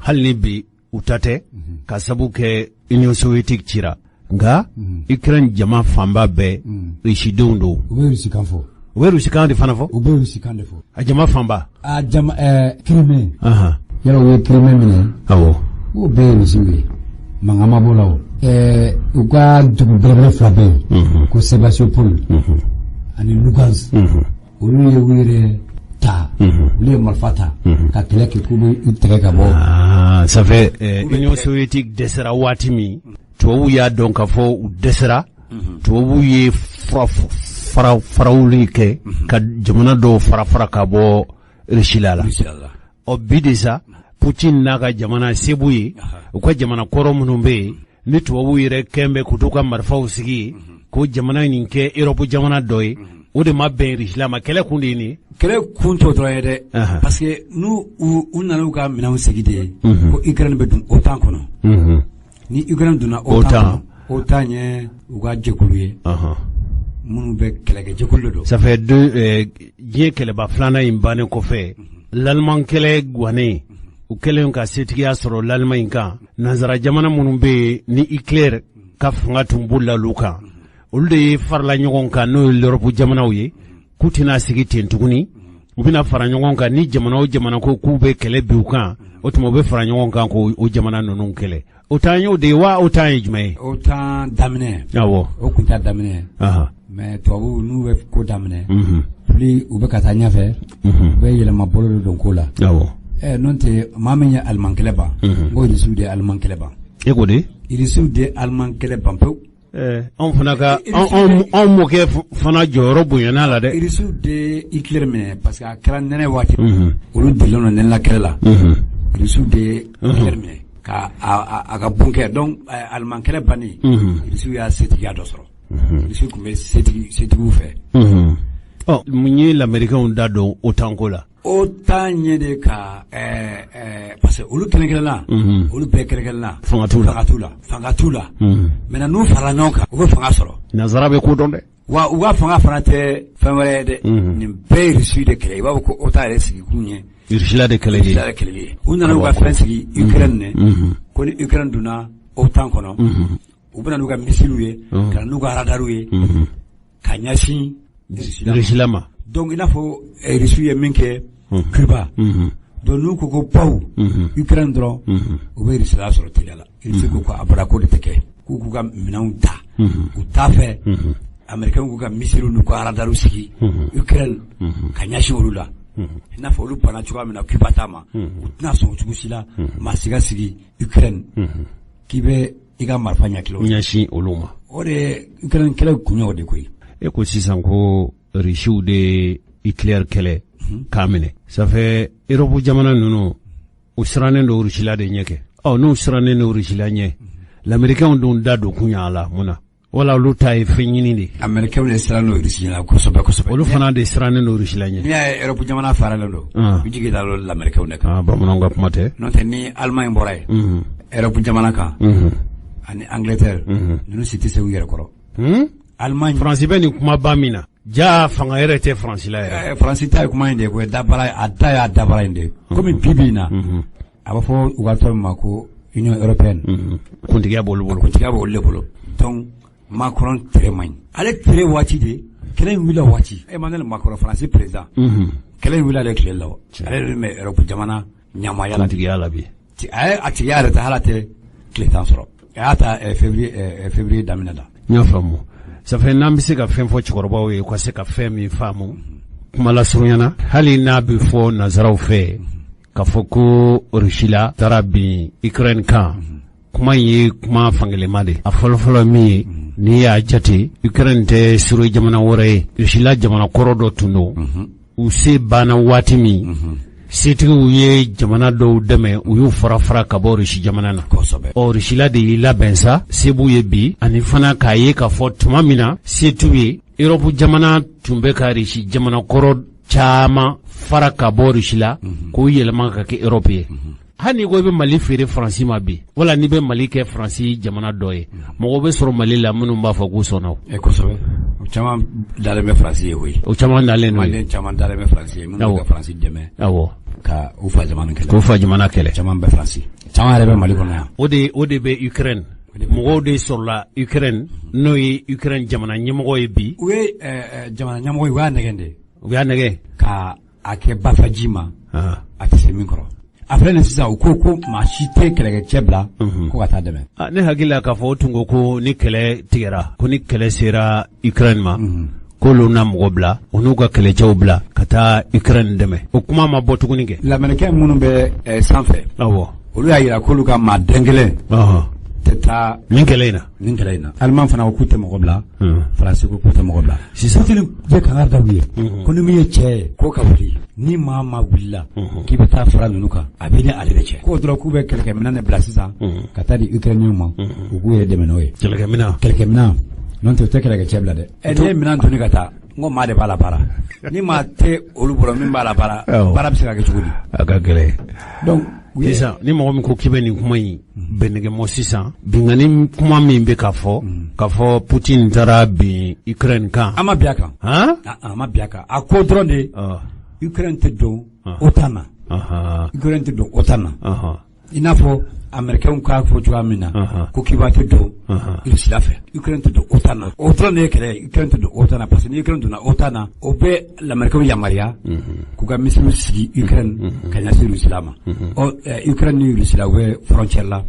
hali ni bi u ta tɛ, ka sabu kɛ Union soviétique cira, nka Ukraine jama fanba bɛɛ Rusidenw don. U bɛ Rusikan fɔ. U bɛ Rusikan de fana fɔ. U bɛ Rusikan de fɔ. A jama fanba. A jama Crimée. Yala u ye Crimée minɛ. Awɔ. O bɛɛ ye Rusiw ye. Mankan ma b'o la o. U ka dugu belebele fila bɛ yen. Ko Sébastopol ani Lugansk. Olu ye u yɛrɛ ta. Olu ye marifa ta. Ka kɛlɛ kɛ k'u bɛ u tigɛ ka bɔ. Ça fait Union soviétique dɛsɛra waati min, tubabuw y'a dɔn k'a fɔ u dɛsɛra. Tubabuw ye fara farawuli kɛ ka jamana dɔw fara fara ka bɔ Rusila la. Ɔ bi de sa, Poutine n'a ka jamana sebu ye, u ka jamana kɔrɔ minnu bɛ yen ni tubabuw yɛrɛ kɛn bɛ k'u t'u ka marifaw sigi yen, k'o jamana nin kɛ Europe jamana dɔ ye, o de ma bɛn Rusila ma. Kɛlɛ kun de ye nin ye. Kɛlɛ kun t'o dɔrɔn ye dɛ, parce que n'u u nana u ka minɛnw sigi de ye ko Ukraine bɛ don OTAN kɔnɔ. Ni Ukraine donna OTAN kɔnɔ, OTAN ye u ka jɛkulu ye minnu bɛ kɛlɛkɛ jɛkulu de don. Ça fait deux diɲɛ kɛlɛba filanan in bannen kɔfɛ, l'Allemagne kɛlɛ gannen, u kɛlen ka setigiya sɔrɔ l'Allemagne kan, nanzara jamana minnu bɛ yen ni Hitler ka fanga tun bolila olu kan, olu de ye farala ɲɔgɔn kan, n'o ye l'Europe jamanaw ye, k'u tɛna sigi ten tuguni, u bɛna fara ɲɔgɔn kan. Ni jamana o jamana ko k'u bɛ kɛlɛ bin u kan, o tuma u bɛ fara ɲɔgɔn kan k'o jamana ninnu kɛlɛ. OTAN y'o de ye wa? OTAN ye jumɛn ye? OTAN daminɛ. Awɔ. O kun t'a daminɛ. Mais tubabuw n'u bɛ ko daminɛ, plus u bɛ ka taa ɲɛfɛ, u bɛ yɛlɛma bolo de don ko la. Awɔ. N'o tɛ maa min ye aliman kɛlɛ ban, n ko Irisiw de ye aliman kɛlɛ ban. E ko de? Irisiw de ye aliman kɛlɛ ban pewu. Anw fana ka anw mɔkɛ fana jɔyɔrɔ bonyana la dɛ. Irisiw de ye Hitler minɛ parce que a kɛra nɛnɛ waati. Olu delilen don nɛnɛ la kɛlɛ la. Irisiw de ye Hitler minɛ ka a ka bon kɛ. Donc aliman kɛlɛ bannen, Irisiw y'a setigiya dɔ sɔrɔ. Irisiw tun bɛ setigiw fɛ. Ɔ mun ye lamɛrikɛnw da don OTAN ko la? OTAN ye de ka parce que olu kelen kelenna, olu bɛɛ kelen kelenna. Fanga t'u la. Fanga t'u la. Fanga t'u la. Maintenant n'u farala ɲɔgɔn kan, u bɛ fanga sɔrɔ. Nanzara bɛ ko dɔn dɛ. Wa u ka fanga fana tɛ fɛn wɛrɛ ye dɛ. Nin bɛɛ ye Irisi de kɛlɛ. I b'a fɔ ko OTAN yɛrɛ sigi kun ye Irisila de kɛlɛli ye. Irisila de kɛlɛli ye. U nana u ka fɛn sigi Ukraine dɛ. Ko ni Ukraine donna OTAN kɔnɔ, u bɛna n'u ka missiles ye, ka na n'u ka radariw ye, ka ɲɛsin Irisila ma. Donc i n'a fɔ Irisiw ye min kɛ Cuba. Donc n'u ko ko baw Ukraine dɔrɔn, u bɛ Irisila sɔrɔ teliya la. Irisi ko ko a bɔra k'o de tɛ kɛ. K'u k'u ka minɛnw ta. U t'a fɛ Américains k'u ka missiles n'u ka radariw sigi Ukraine ka ɲɛsin olu la. I n'a fɔ olu banna cogoya min na Cuba ta ma, u tɛna sɔn o cogo si la maa si ka sigi Ukraine k'i bɛ i ka marifa ɲɛsin olu ma. O de ye Ukraine kɛlɛ kun ye o de koyi. E ko sisan ko Rusiw de ye Hitler kɛlɛ k'a minɛ. Ça fait Europe jamana ninnu, u sirannen don Rusila de ɲɛ kɛ. Ɔ n'u sirannen don Rusila ɲɛ, l'Américains dun da don kun y'a la mun na? Wala olu ta ye fɛn ɲini de. Américains de sirannen don Russie ɲɛ kosɛbɛ kosɛbɛ. Olu fana de sirannen don Russie ɲɛ. N'i y'a ye Europe jamana faralen don, u jigi dalen don l'Américains de kan. Bamananw ka kuma tɛ. N'o tɛ ni Allemagne bɔra yen, Europe jamana kan, ani Angleterre, ninnu si tɛ se u yɛrɛ kɔrɔ. Allemagne. Faransi bɛ nin kumaba min na, ja fanga yɛrɛ tɛ Faransi la yɛrɛ. Faransi ta ye kuma in de ye koyi, dabara a da y'a dabara in de ye. Komi bi bi in na, a bɛ fɔ u ka tɔn min ma ko Union européenne. Kuntigiya b'olu bolo. Kuntigiya b'olu de bolo. Donc Macron tere man ɲi. Ale tere waati de, kɛlɛ in wulila waati. Emmanuel Macron, Faransi président. Kɛlɛ in wulila ale tile la o. Ale de bɛ Europe jamana ɲamaya la. Kuntigiya la bi. A tigiya yɛrɛ tɛ hali a tɛ tile 10 sɔrɔ. A y'a ta février daminɛ la. N y'a faamu. Ça fait n'an bɛ se ka fɛn fɔ cɛkɔrɔbaw ye, u ka se ka fɛn min faamu kuma lasurunya na, hali n'a bɛ fɔ nanzaraw fɛ k'a fɔ ko Rusila taara bin Ukraine kan, kuma in ye kuma fankelenma de. A fɔlɔfɔlɔ min ye, n'i y'a jate, Ukraine tɛ suro jamana wɛrɛ ye, Rusila jamana kɔrɔ dɔ tun don. U se banna waati min, setigiw ye jamana dɔw dɛmɛ, u y'u fara fara ka bɔ Rusi jamana na. Ɔ, Rusila de y'i labɛn sa, se b'u ye bi, ani fana k'a ye k'a fɔ tuma min na se t'u ye, Europe jamana tun bɛ ka Rusi jamana kɔrɔ caman fara ka bɔ Rusi la k'o yɛlɛma ka kɛ Europe ye. Hali n'i ko i bɛ Mali feere Faransi ma bi, wala n'i bɛ Mali kɛ Faransi jamana dɔ ye, mɔgɔw bɛ sɔrɔ Mali la minnu b'a fɔ k'u sɔnna. O kosɛbɛ, o caman dalen bɛ Faransi ye koyi. O caman dalen don. Maliyɛn caman dalen bɛ Faransi ye minnu bɛ ka Faransi dɛmɛ. Ka u fa jamana kɛlɛ. K'u fa jamana kɛlɛ. Caman bɛ Faransi, caman yɛrɛ bɛ Mali kɔnɔ yan. O de bɛ Ukraine, mɔgɔw de sɔrɔla Ukraine, n'o ye Ukraine jamana ɲɛmɔgɔ ye bi. U ye jamana ɲɛmɔgɔ ye, u y'a nɛgɛn de. U y'a nɛgɛn. Ka a kɛ bafaji ma, a tɛ se min kɔrɔ. A filɛ nin sisan, u ko ko maa si tɛ kɛlɛkɛcɛ bila ko ka taa dɛmɛ. Ne hakili la k'a fɔ o tun ko ko ni kɛlɛ tigɛra, ko ni kɛlɛ sera Ukraine ma, k'olu na mɔgɔ bila, u n'u ka kɛlɛcɛw bila ka taa Ukraine dɛmɛ. O kuma ma bɔ tuguni kɛ. Lamɛnnikɛ minnu bɛ sanfɛ, olu y'a jira k'olu ka maa den kelen tɛ taa. Nin kɛlɛ in na. Nin kɛlɛ in na, Aliman fana ko k'u tɛ mɔgɔ bila, Faransi ko k'u tɛ mɔgɔ bila. Sisan Poutine ye kangari da u ye ko ni min ye cɛ ye, k'o ka wuli. Ni maa maa wulila k'i bɛ taa fara ninnu kan, a b'i ni ale de cɛ. K'o dɔrɔn, k'u bɛ kɛlɛkɛminɛn de bila sisan ka taa di Ukrainiens ma, u k'u yɛrɛ dɛmɛ n'o ye. Kɛlɛkɛminɛn. Kɛlɛkɛminɛn, n'o tɛ u tɛ kɛlɛkɛcɛ bila dɛ. Ɛ, n'i ye minɛn doni ka taa, n ko maa de b'a la baara, ni maa tɛ olu bolo min b'a la baara, baara bɛ se ka kɛ cogo di? A ka gɛlɛn. Donc sisan, ni mɔgɔ min ko k'i bɛ nin kuma in bɛnɛgɛmɔ sisan, binkanni kuma min bɛ ka fɔ k'a fɔ Poutine taara bin Ukraine kan. An ma bin a kan. A ma bin a kan, a ko dɔrɔn de, Ukraine tɛ don OTAN na. Ukraine tɛ don OTAN na. I n'a fɔ Américains k'a fɔ cogoya min na ko Cuba tɛ don Russie fɛ, Ukraine tɛ don OTAN na. O dɔrɔn de ye kɛlɛ ye. Ukraine tɛ don OTAN na parce que ni Ukraine donna OTAN na, o bɛ l'Américains yamaruya k'u ka missile sigi Ukraine ka ɲɛsin Russie ma. Ɔ, Ukraine ni Russie u bɛ frontière la.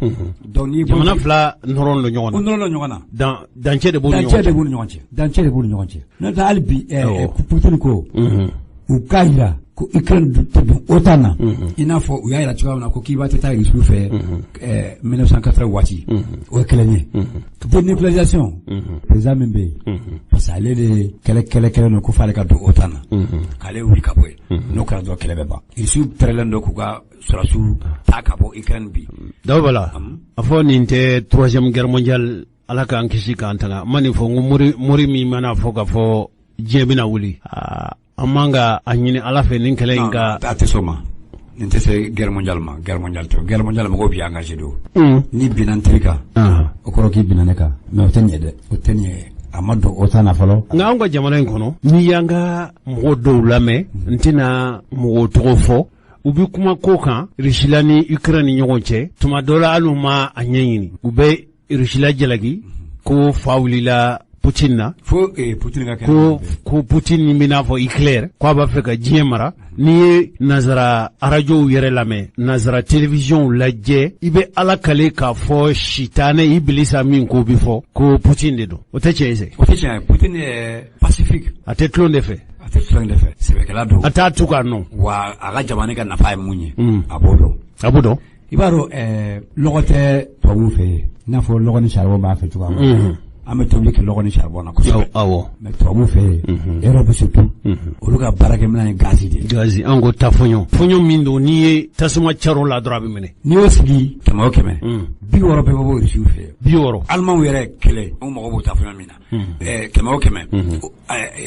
Donc ni jamana fila nɔrɔ don ɲɔgɔn na. U nɔrɔ don ɲɔgɔn na. Dancɛ de b'u ni ɲɔgɔn cɛ. Dancɛ de b'u ni ɲɔgɔn cɛ. Dancɛ de b'u ni ɲɔgɔn cɛ. N'o tɛ, hali bi Poutine ko u k'a jira ko Ukraine tɛ don OTAN na, i n'a fɔ u y'a jira cogoya min na ko Cuba tɛ taa Russie fɛ 1980 waati, o ye kelen ye. Dénucléarisation, président min bɛ yen, parce que ale de kɛlɛ kɛlɛ kɛlɛ don ko f'ale ka don OTAN na, k'ale wuli ka bɔ yen. N'o kɛra dɔrɔn, kɛlɛ bɛ ban. Russie pɛrɛlen don k'u ka sɔrɔdasiw ta ka bɔ Ukraine bi. Dawuda Bala, a fɔ nin tɛ troisième guerre mondiale, Ala k'an kisi k'an tanga. N ma nin fɔ n ko mori min mana fɔ k'a fɔ diɲɛ bɛna wuli, an man ka a ɲini Ala fɛ nin kɛlɛ in ka. A tɛ s'o ma, nin tɛ se guerre mondiale ma. Guerre mondiale tɛ, guerre mondiale mɔgɔw b'i engagé don. N'i binna n teri kan, o kɔrɔ k'i binna ne kan, mais o tɛ ɲɛ dɛ, o tɛ ɲɛ. A ma don OTAN na fɔlɔ. Nka anw ka jamana in kɔnɔ, n'i y'an ka mɔgɔ dɔw lamɛn, n tɛna mɔgɔw tɔgɔ fɔ, u bɛ kuma ko kan Russie ni Ukraine ni ɲɔgɔn cɛ. Tuma dɔ la, hali u ma a ɲɛɲini, u bɛ Russie jalaki ko fa wulila Poutine na. Fo Poutine ka kɛ. Ko Poutine bɛ n'a fɔ Hitler, ko a b'a fɛ ka diɲɛ mara. N'i ye nanzara arajow yɛrɛ lamɛn, nanzara télévisionw lajɛ, i bɛ Ala kale k'a fɔ sitanɛ ibilisa min ko bɛ fɔ ko Poutine de don. O tɛ tiɲɛ ye se? O tɛ tiɲɛ ye. Poutine est pacifique. A tɛ tulon de fɛ. A tɛ tulon de fɛ, sɛbɛkɛla don. A t'a tu k'a nɔ. Wa a ka jamana ka nafa ye mun ye, a b'o dɔn. A b'o dɔn. I b'a dɔn, lɔgɔ tɛ tubabuw fɛ yen i n'a fɔ lɔgɔ ni charbon b'a fɛ cogoya min na. An bɛ tobili kɛ lɔgɔ ni charbon na kosɛbɛ. Mais tubabuw fɛ yen, Europe surtout, olu ka baarakɛminɛn ye gazi de ye. Gazi, an ko ta fɔɲɔ fɔɲɔ min don, n'i ye tasuma car'o la dɔrɔn, a bɛ minɛ. N'i y'o sigi 100 o 100, 60 bɛɛ bɛ bɔ Rusiw fɛ yen. 60. Alimanw yɛrɛ kɛlɛ, u mago b'o ta fɔɲɔ min na, 100 o 100,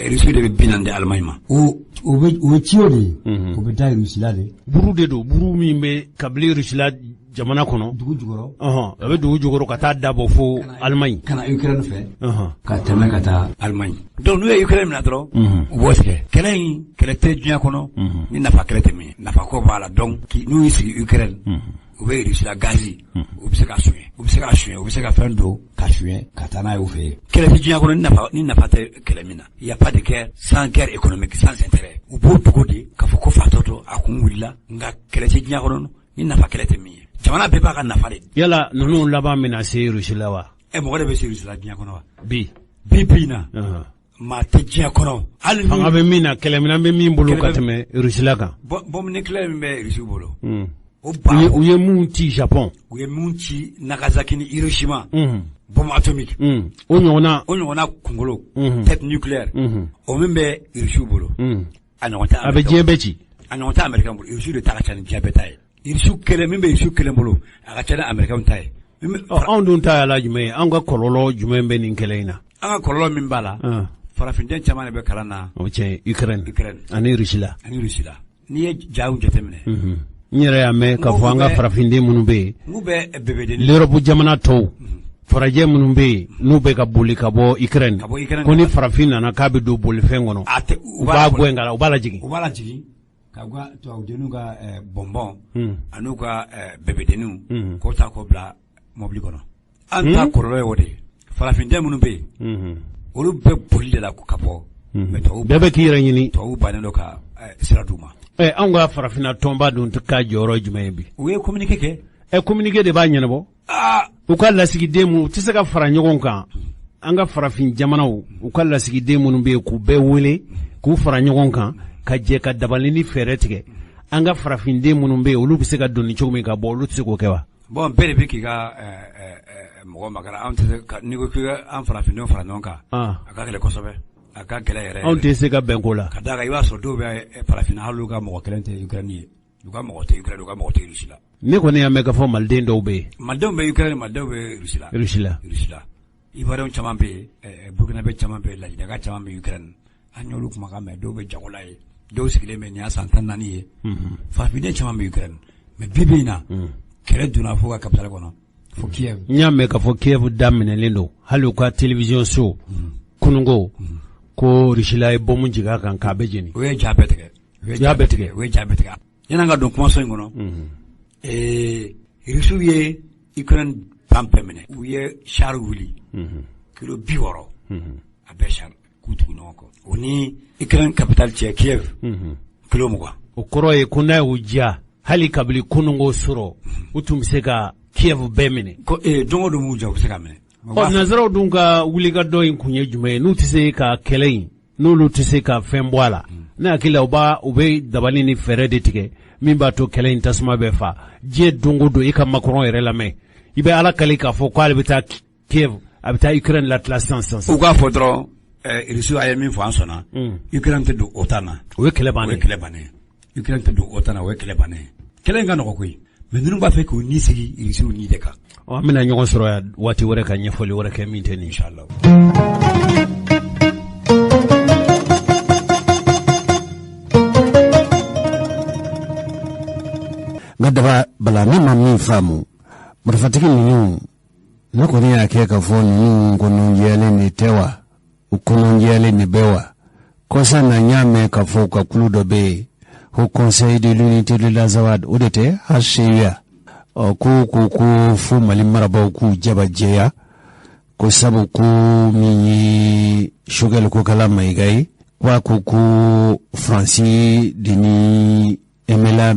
Rusiw de bɛ 40 di Alimaɲi ma. O bɛ o ye tuyau de ye, o bɛ da Rusila de. Buru de don, buru min bɛ kabili Rusila jamana kɔnɔ. Dugu jukɔrɔ. A bɛ dugu jukɔrɔ ka taa dabɔ fo Alimaɲi. Ka na Ukraine fɛ, ka tɛmɛ ka taa Alimaɲi. Donc n'u ye Ukraine minɛ dɔrɔn, u b'o tigɛ. Kɛlɛ in, kɛlɛ tɛ diɲɛ kɔnɔ ni nafa kɛlɛ tɛ min ye, nafa ko b'a la. Donc n'u y'i sigi Ukraine, u bɛ Russie gazi, u bɛ se ka suɲɛ, u bɛ se ka suɲɛ, u bɛ se ka fɛn don ka suɲɛ ka taa n'a ye u fɛ yen. Kɛlɛ tɛ diɲɛ kɔnɔ ni nafa tɛ kɛlɛ min na. Il y a pas de guerre sans guerre économique, sans intérêt. U b'o dogo de k'a fɔ ko fatɔ don, a kun wulila, nka kɛlɛ tɛ diɲɛ kɔnɔ ni nafa kɛlɛ tɛ min ye. Jamana bɛɛ b'a ka nafa de. Yala ninnu laban bɛna se Russie la wa? Ɛ, mɔgɔ de bɛ se Russie la diɲɛ kɔnɔ wa? Bi. Bi bi in na, maa tɛ diɲɛ kɔnɔ hali fanga bɛ min na, kɛlɛminɛn bɛ min bolo ka tɛmɛ Rusila kan. Bombe nucléaire min bɛ Rusiw bolo, o ba u ye mun ci Japon, u ye mun ci Nagasaki ni Hiroshima, bombe atomique, o ɲɔgɔnna, o ɲɔgɔnna kunkolo, tête nucléaire, o min bɛ Rusiw bolo, a ɲɔgɔn tɛ. A bɛ diɲɛ bɛɛ ci. A ɲɔgɔn tɛ Américain bolo. Rusiw de ta ka ca ni diɲɛ bɛɛ ta ye. Rusiw kelen min bɛ Rusiw kelen bolo, a ka ca ni Américain ta ye. Anw dun ta y'a la jumɛn ye? Anw ka kɔlɔlɔ jumɛn bɛ nin kɛlɛ in na? An ka kɔlɔlɔ min b'a la, farafinden caman de bɛ kalan na. O tiɲɛ, Ukraine, Ukraine ani Russie la. Ani Russie la. N'i ye jaw jateminɛ, n yɛrɛ y'a mɛn k'a fɔ an ka farafinden minnu bɛ yen, n'u bɛ bébédennin, l'Europe jamana tɔw, farajɛ minnu bɛ yen, n'u bɛ ka boli ka bɔ Ukraine, ko ni farafin nana k'a bɛ don bolifɛn kɔnɔ, u b'a gɛn ka u b'a lajigin. U b'a lajigin ka ka tubabudenninw ka bonbon an'u ka bébédenninw k'o ta k'o bila mobili kɔnɔ. An ta kɔlɔlɔ ye o de ye. Farafinden minnu bɛ yen, olu bɛ boli de la ka bɔ. Mais tubabu bɛɛ bɛ k'i yɛrɛ ɲini. Tubabu bannen don ka sira d'u ma. Anw ka farafinna tɔnba dun ka jɔyɔrɔ jumɛn ye bi? U ye communiqué kɛ. Communiqué de b'a ɲɛnabɔ. U ka lasigiden minnu u tɛ se ka fara ɲɔgɔn kan, an ka farafin jamanaw, u ka lasigiden minnu bɛ yen, k'u bɛɛ wele k'u fara ɲɔgɔn kan ka jɛ ka dabali ni fɛɛrɛ tigɛ, an ka farafinden minnu bɛ yen, olu bɛ se ka donni cogo min ka bɔ, olu tɛ se k'o kɛ wa? Bon, bɛɛ de bɛ k'i ka mɔgɔ makara. An tɛ se ka, n'i ko k'i ka an farafindenw fara ɲɔgɔn kan, a ka gɛlɛn kosɛbɛ, a ka gɛlɛn yɛrɛ. Anw tɛ se ka bɛn ko la. Ka d'a kan, i b'a sɔrɔ dɔw bɛ farafinna, hali olu ka mɔgɔ kelen tɛ Ukraine ye, u ka mɔgɔ tɛ Ukraine, u ka mɔgɔ tɛ Russie la. Ne kɔni y'a mɛn k'a fɔ Maliden dɔw bɛ yen. Malidenw bɛ Ukraine, Malidenw bɛ Russie la. Russie la. Russie la. Ivoirien caman bɛ yen, Burkinabé caman bɛ yen, Lajinɛka caman bɛ Ukraine. An y'olu kumakan mɛn, dɔw bɛ jago la yen, dɔw sigilen bɛ nin y'a san 14 ye. Farafinden caman bɛ Ukraine, mais bi bi in na, kɛlɛ donna fo ka capitale kɔnɔ, fo Kiev. N y'a mɛn k'a fɔ Kiev daminɛlen don, hali u ka télévision so kununko ko Russie ye bombe jigin a kan k'a bɛ jeni. O ye ja bɛɛ tigɛ. O ja bɛɛ tigɛ. O ye ja bɛɛ tigɛ. Yan'an ka don kumaso in kɔnɔ, Rusiw ye Ukraine fan bɛɛ minɛ. U ye char wuli kilo 60, a bɛɛ char k'u tugu ɲɔgɔn kɔ. O ni Ukraine capitale cɛ, Kiev, kilo 20. O kɔrɔ ye ko n'a y'u diya, hali kabili kununko sɔrɔ, u tun bɛ se ka Kiev bɛɛ minɛ. Ko don o don m'u diya, u bɛ se ka minɛ. Ɔ, nanzaraw dun ka wulikajɔ in kun ye jumɛn ye? N'u tɛ se ka kɛlɛ in, n'olu tɛ se ka fɛn bɔ a la, ne hakili la, u b'a u bɛ dabali ni fɛɛrɛ de tigɛ min b'a to kɛlɛ in tasuma bɛ fa. Diɲɛ don o don, i ka Macron yɛrɛ lamɛn, i bɛ Ala kali k'a fɔ k'ale bɛ taa Kiev, a bɛ taa Ukraine latila sisan sisan. U k'a fɔ dɔrɔn, Rusiw a ye min fɔ, an sɔnna. Ukraine tɛ don OTAN na. O ye kɛlɛ bannen. O ye kɛlɛ bannen ye. Ukraine tɛ don OTAN na, o ye kɛlɛ bannen ye. Kɛlɛ in ka nɔgɔ koyi, mais ninnu b'a fɛ k'u ni sigi Rusiw ni de kan. An bɛna ɲɔgɔn sɔrɔ yan waati wɛrɛ ka ɲɛfɔli wɛrɛ kɛ min tɛ nin, inshallah. Nka daba bala, ne ma min faamu, marifatigi ninnu, ne kɔni y'a kɛ k'a fɔ ninnu kɔnɔjɛlen de tɛ wa? U kɔnɔjɛlen de bɛ wa? Kɔsa na, n y'a mɛn k'a fɔ u ka kulu dɔ bɛ yen, Haut Conseil de l'unité de l'Azawad, o de tɛ HCUA? Ɔ, ko ko ko fo Mali marabaaw k'u jaba jɛya ko sabu ko min ye Choguel Kokala Mayiga ye, k'a ko ko Faransi de ni MNLA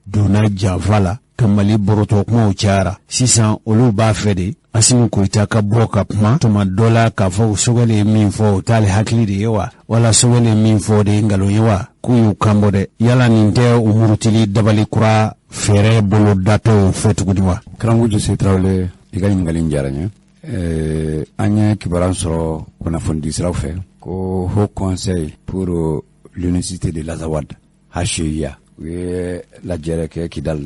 donna janfa la ka Mali bɔrɔtɔ. Kumaw cayara. Sisan olu b'a fɛ de Asimi Koyita ka bɔ ka kuma tuma dɔ la k'a fɔ Choguel ye min fɔ, o t'ale hakili de ye wa, wala Choguel ye min fɔ, o de ye nkalon ye wa? K'u y'u kan bɔ dɛ. Yala nin tɛ u murutili dabali kura fɛɛrɛ bolo datɔ fɛ tuguni wa? Karamɔgɔ Jose Tarawele, i ka ɲininkali in diyara n ye. An ye kibaruya sɔrɔ kunnafonidi siraw fɛ ko Haut Conseil pour l'unicité de l'Azawad, HCUA, u ye lajɛrɛ kɛ Kidal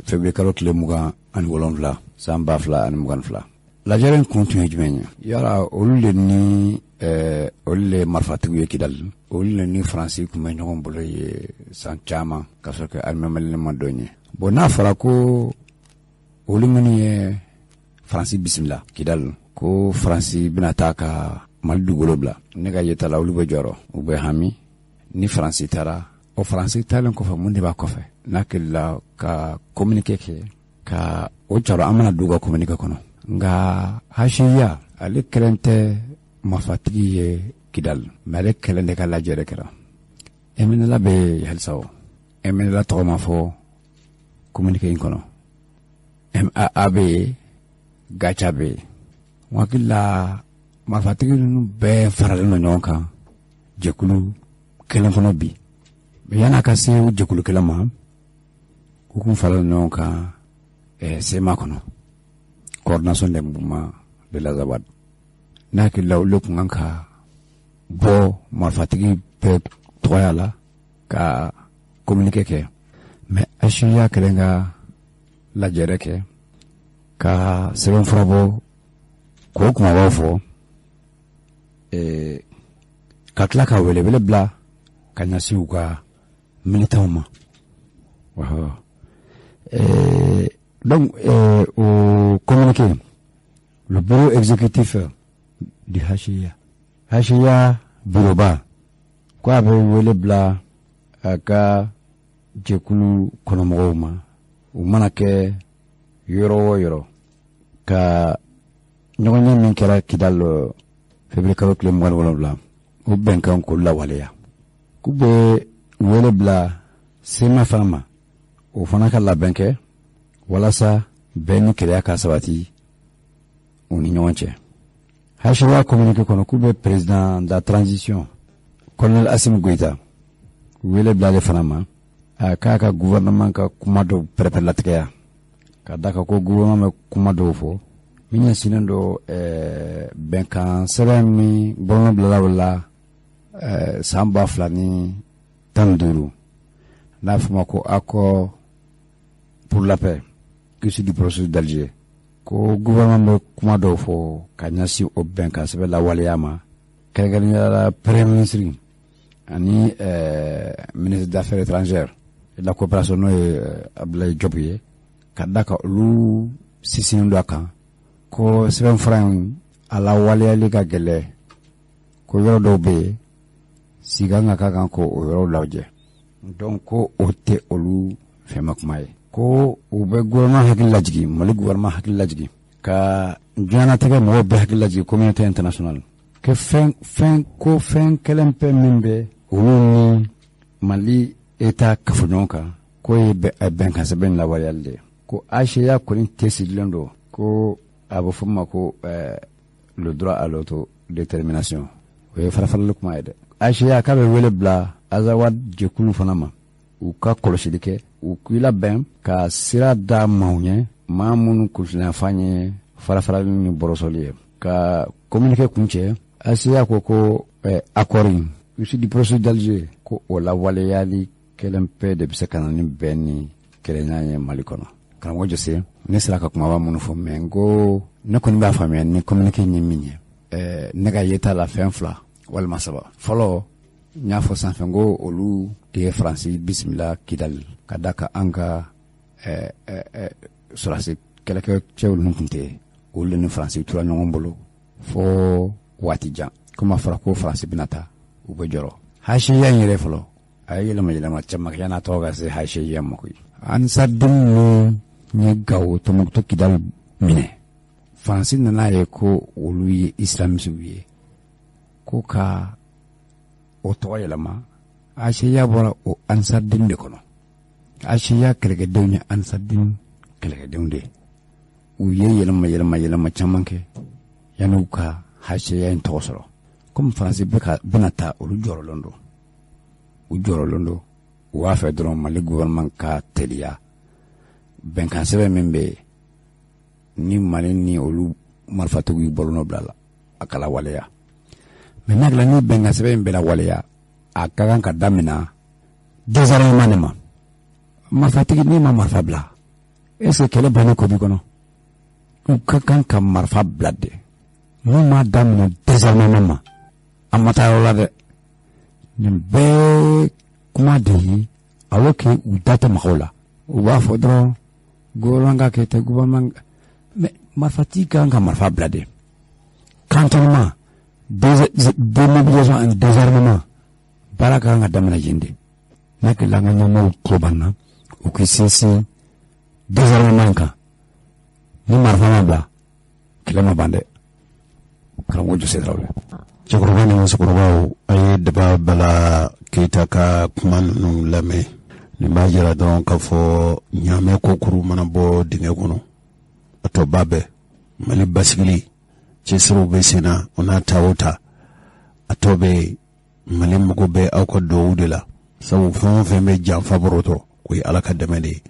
février kalo tile 27 san 2022. Lajɛrɛ in kun tun ye jumɛn ye? Yala olu le ni olu le marifatigiw ye Kidal, olu le ni Faransi tun bɛ ɲɔgɔn bolo ye san caman ka sɔrɔ ka armée malienne ma dɔn ye. Bon, n'a fɔra ko olu minnu ye Faransi bisimila Kidal, ko Faransi bɛna taa ka Mali dugukolo bila, ne ka yeta la, olu bɛ jɔrɔ, u bɛ hami. Ni Faransi taara, o Faransi taalen kɔfɛ, mun de b'a kɔfɛ? N'a kelila ka communiqué kɛ ka o caro, an mana don u ka communiqué kɔnɔ. Nka HCUA, ale kɛlen tɛ marifatigi ye Kidal, mais ale kɛlen de ka lajɛrɛ kɛra. MNLA bɛ yen halisa, o MNLA tɔgɔ ma fɔ communiqué in kɔnɔ. MAA bɛ yen, GATIA bɛ yen. N hakili la, Marifatigi ninnu bɛɛ faralen don ɲɔgɔn kan jɛkulu kelen kɔnɔ bi. Mais yan'a ka se o jɛkulu kelen ma, u kun faralen ɲɔgɔn kan CMA kɔnɔ, Coordination des mouvements de l'Azawad. Ne hakili la, olu de kun kan ka bɔ marifatigi bɛɛ tɔgɔya la ka communiqué kɛ. Mais HCUA kɛlen ka lajɛrɛ kɛ ka sɛbɛnfura bɔ k'o kumabaw fɔ, ka tila ka welewele bila ka ɲɛsin u ka militants ma. Donc au communiqué, le bureau exécutif du HCUA, HCUA bureauba, ko a bɛ wele bila a ka jɛkulu kɔnɔmɔgɔw ma, u mana kɛ yɔrɔ o yɔrɔ, ka ɲɔgɔnye min kɛra Kidal février kalo tile 27, o bɛnkan k'o lawaleya. K'u bɛ wele bila CMA fana ma, o fana ka labɛn kɛ walasa bɛn ni kelenya ka sabati u ni ɲɔgɔn cɛ. HCUA communiqué kɔnɔ, k'u bɛ président de la transition, colonel Assimi Goïta, wele bila ale fana ma, a k'a ka gouvernement ka kuma dɔw pɛrɛpɛrɛlatigɛya, ka da kan ko gouvernement bɛ kuma dɔw fɔ min ɲɛsinnen don bɛnkan sɛbɛn min bɔlɔn bilala o la san 2015, n'a fɔ ma ko Accord pour la paix issu du processus d'Alger. Ko gouvernement bɛ kuma dɔw fɔ ka ɲɛsin o bɛnkan sɛbɛn lawaleya ma, kɛrɛnkɛrɛnnenya la premier ministre ani ministre des Affaires étrangères et de la coopération, n'o ye Abdoulaye Diop ye, ka da kan olu sinsinnen don a kan ko sɛbɛnfura in a lawaleyali ka gɛlɛ, ko yɔrɔ dɔw bɛ yen, sigan ka kan ko o yɔrɔw lajɛ. Donc ko o tɛ olu fɛnma kuma ye, ko u bɛ gouvernement hakili lajigin, Mali gouvernement hakili lajigin, ka diɲɛlatigɛ mɔgɔw bɛɛ hakili lajigin, communauté internationale, que fɛn fɛn ko fɛn kelen pe min bɛ olu ni Mali État kafo ɲɔgɔn kan, k'o ye bɛnkan sɛbɛn lawaleyali de ye. Ko HCUA kɔni tɛ sirilen don ko a bɛ fɔ min ma ko le droit à l'autodétermination, o ye farafarali kuma ye dɛ. HCUA k'a bɛ wele bila Azawad jɛkulu fana ma, u ka kɔlɔsili kɛ, u k'i labɛn ka sira da maaw ɲɛ, maa minnu kuntilenafan ye farafarali ni bɔrɔsɔli ye. Ka communiqué kun cɛ, HCUA ko accord in issu du processus d'Alger, ko o lawaleyali kelen pe de bɛ se ka na ni bɛn ni kelenya ye Mali kɔnɔ. Karamɔgɔ Jose, ne sera ka kumaba minnu fɔ, mais n ko ne kɔni b'a faamuya ni communiqué ye min ye, ne ka yeta la, fɛn fila walima saba. Fɔlɔ, n y'a fɔ sanfɛ, n ko olu de ye Faransi bisimila Kidali, ka da ka an ka sɔrɔdasi kɛlɛkɛcɛw ninnu tun tɛ, olu de ni Faransi tora ɲɔgɔn bolo fo waati jan. Komi a fɔra ko Faransi bɛna taa, u bɛ jɔrɔ. HCUA in yɛrɛ fɔlɔ, a ye yɛlɛma yɛlɛma caman kɛ yan'a tɔgɔ ka se HCUA ma koyi. Ansar Dine ninnu ye Gawo, Tɔnbukutu, Kidali minɛ, Faransi nana ye ko olu ye islamisiw ye, ko ka o tɔgɔ yɛlɛma. HCUA bɔra o Ansar Dine de kɔnɔ. HCUA kɛlɛkɛdenw ye Ansar Dine kɛlɛkɛdenw de ye. U ye yɛlɛma yɛlɛma yɛlɛma caman kɛ yanni u ka HCUA in tɔgɔ sɔrɔ. Komi Faransi bɛ ka bɛna taa, olu jɔrɔlen don, u jɔrɔlen don. U b'a fɛ dɔrɔn Mali gouvernement ka teliya bɛnkan sɛbɛn min bɛ yen ni Mali ni olu marifatigiw y'u bolonɔ bila la, a ka lawaleya. Mais n'a kɛra ni bɛnkan sɛbɛn in bɛna waleya, a ka kan ka daminɛ désarmement de ma. Marifatigi n'i ma marifa bila, est ce que kɛlɛ bannen ko b'i kɔnɔ? U ka kan ka marifa bila de. N'u m'a daminɛ désarmement ma, a ma taa yɔrɔ la dɛ. Nin bɛɛ kuma de ye, alors que u da tɛ maga o la. U b'a fɔ dɔrɔn gouvernement ka kɛ tɛ gouvernement, mais marifatigi ka kan ka marifa bila de. Cantonnement, démobilisation and désarmement, baara ka kan ka daminɛ yen de. N'a hakili an ka ɲɛmɔgɔw tulo b'an na, u k'i sinsin désarmement kan. Ni marifa ma bila, kɛlɛ ma ban dɛ. Karamɔgɔ Jose Tarawele. Cɛkɔrɔba ni musokɔrɔbaw, a ye Daba Bala Keyita ka kuma ninnu lamɛn. Nin b'a jira dɔrɔn k'a fɔ ɲaamɛ kokuru mana bɔ dingɛ kɔnɔ, a tɔ ba bɛɛ Mali basigili. Cɛsiriw bɛ sen na, o n'a ta o ta, a tɔ bɛ yen. Mali mago bɛ aw ka dugawu de la, sabu fɛn o fɛn bɛ janfa bɔrɔtɔ, o ye Ala ka dɛmɛ de ye.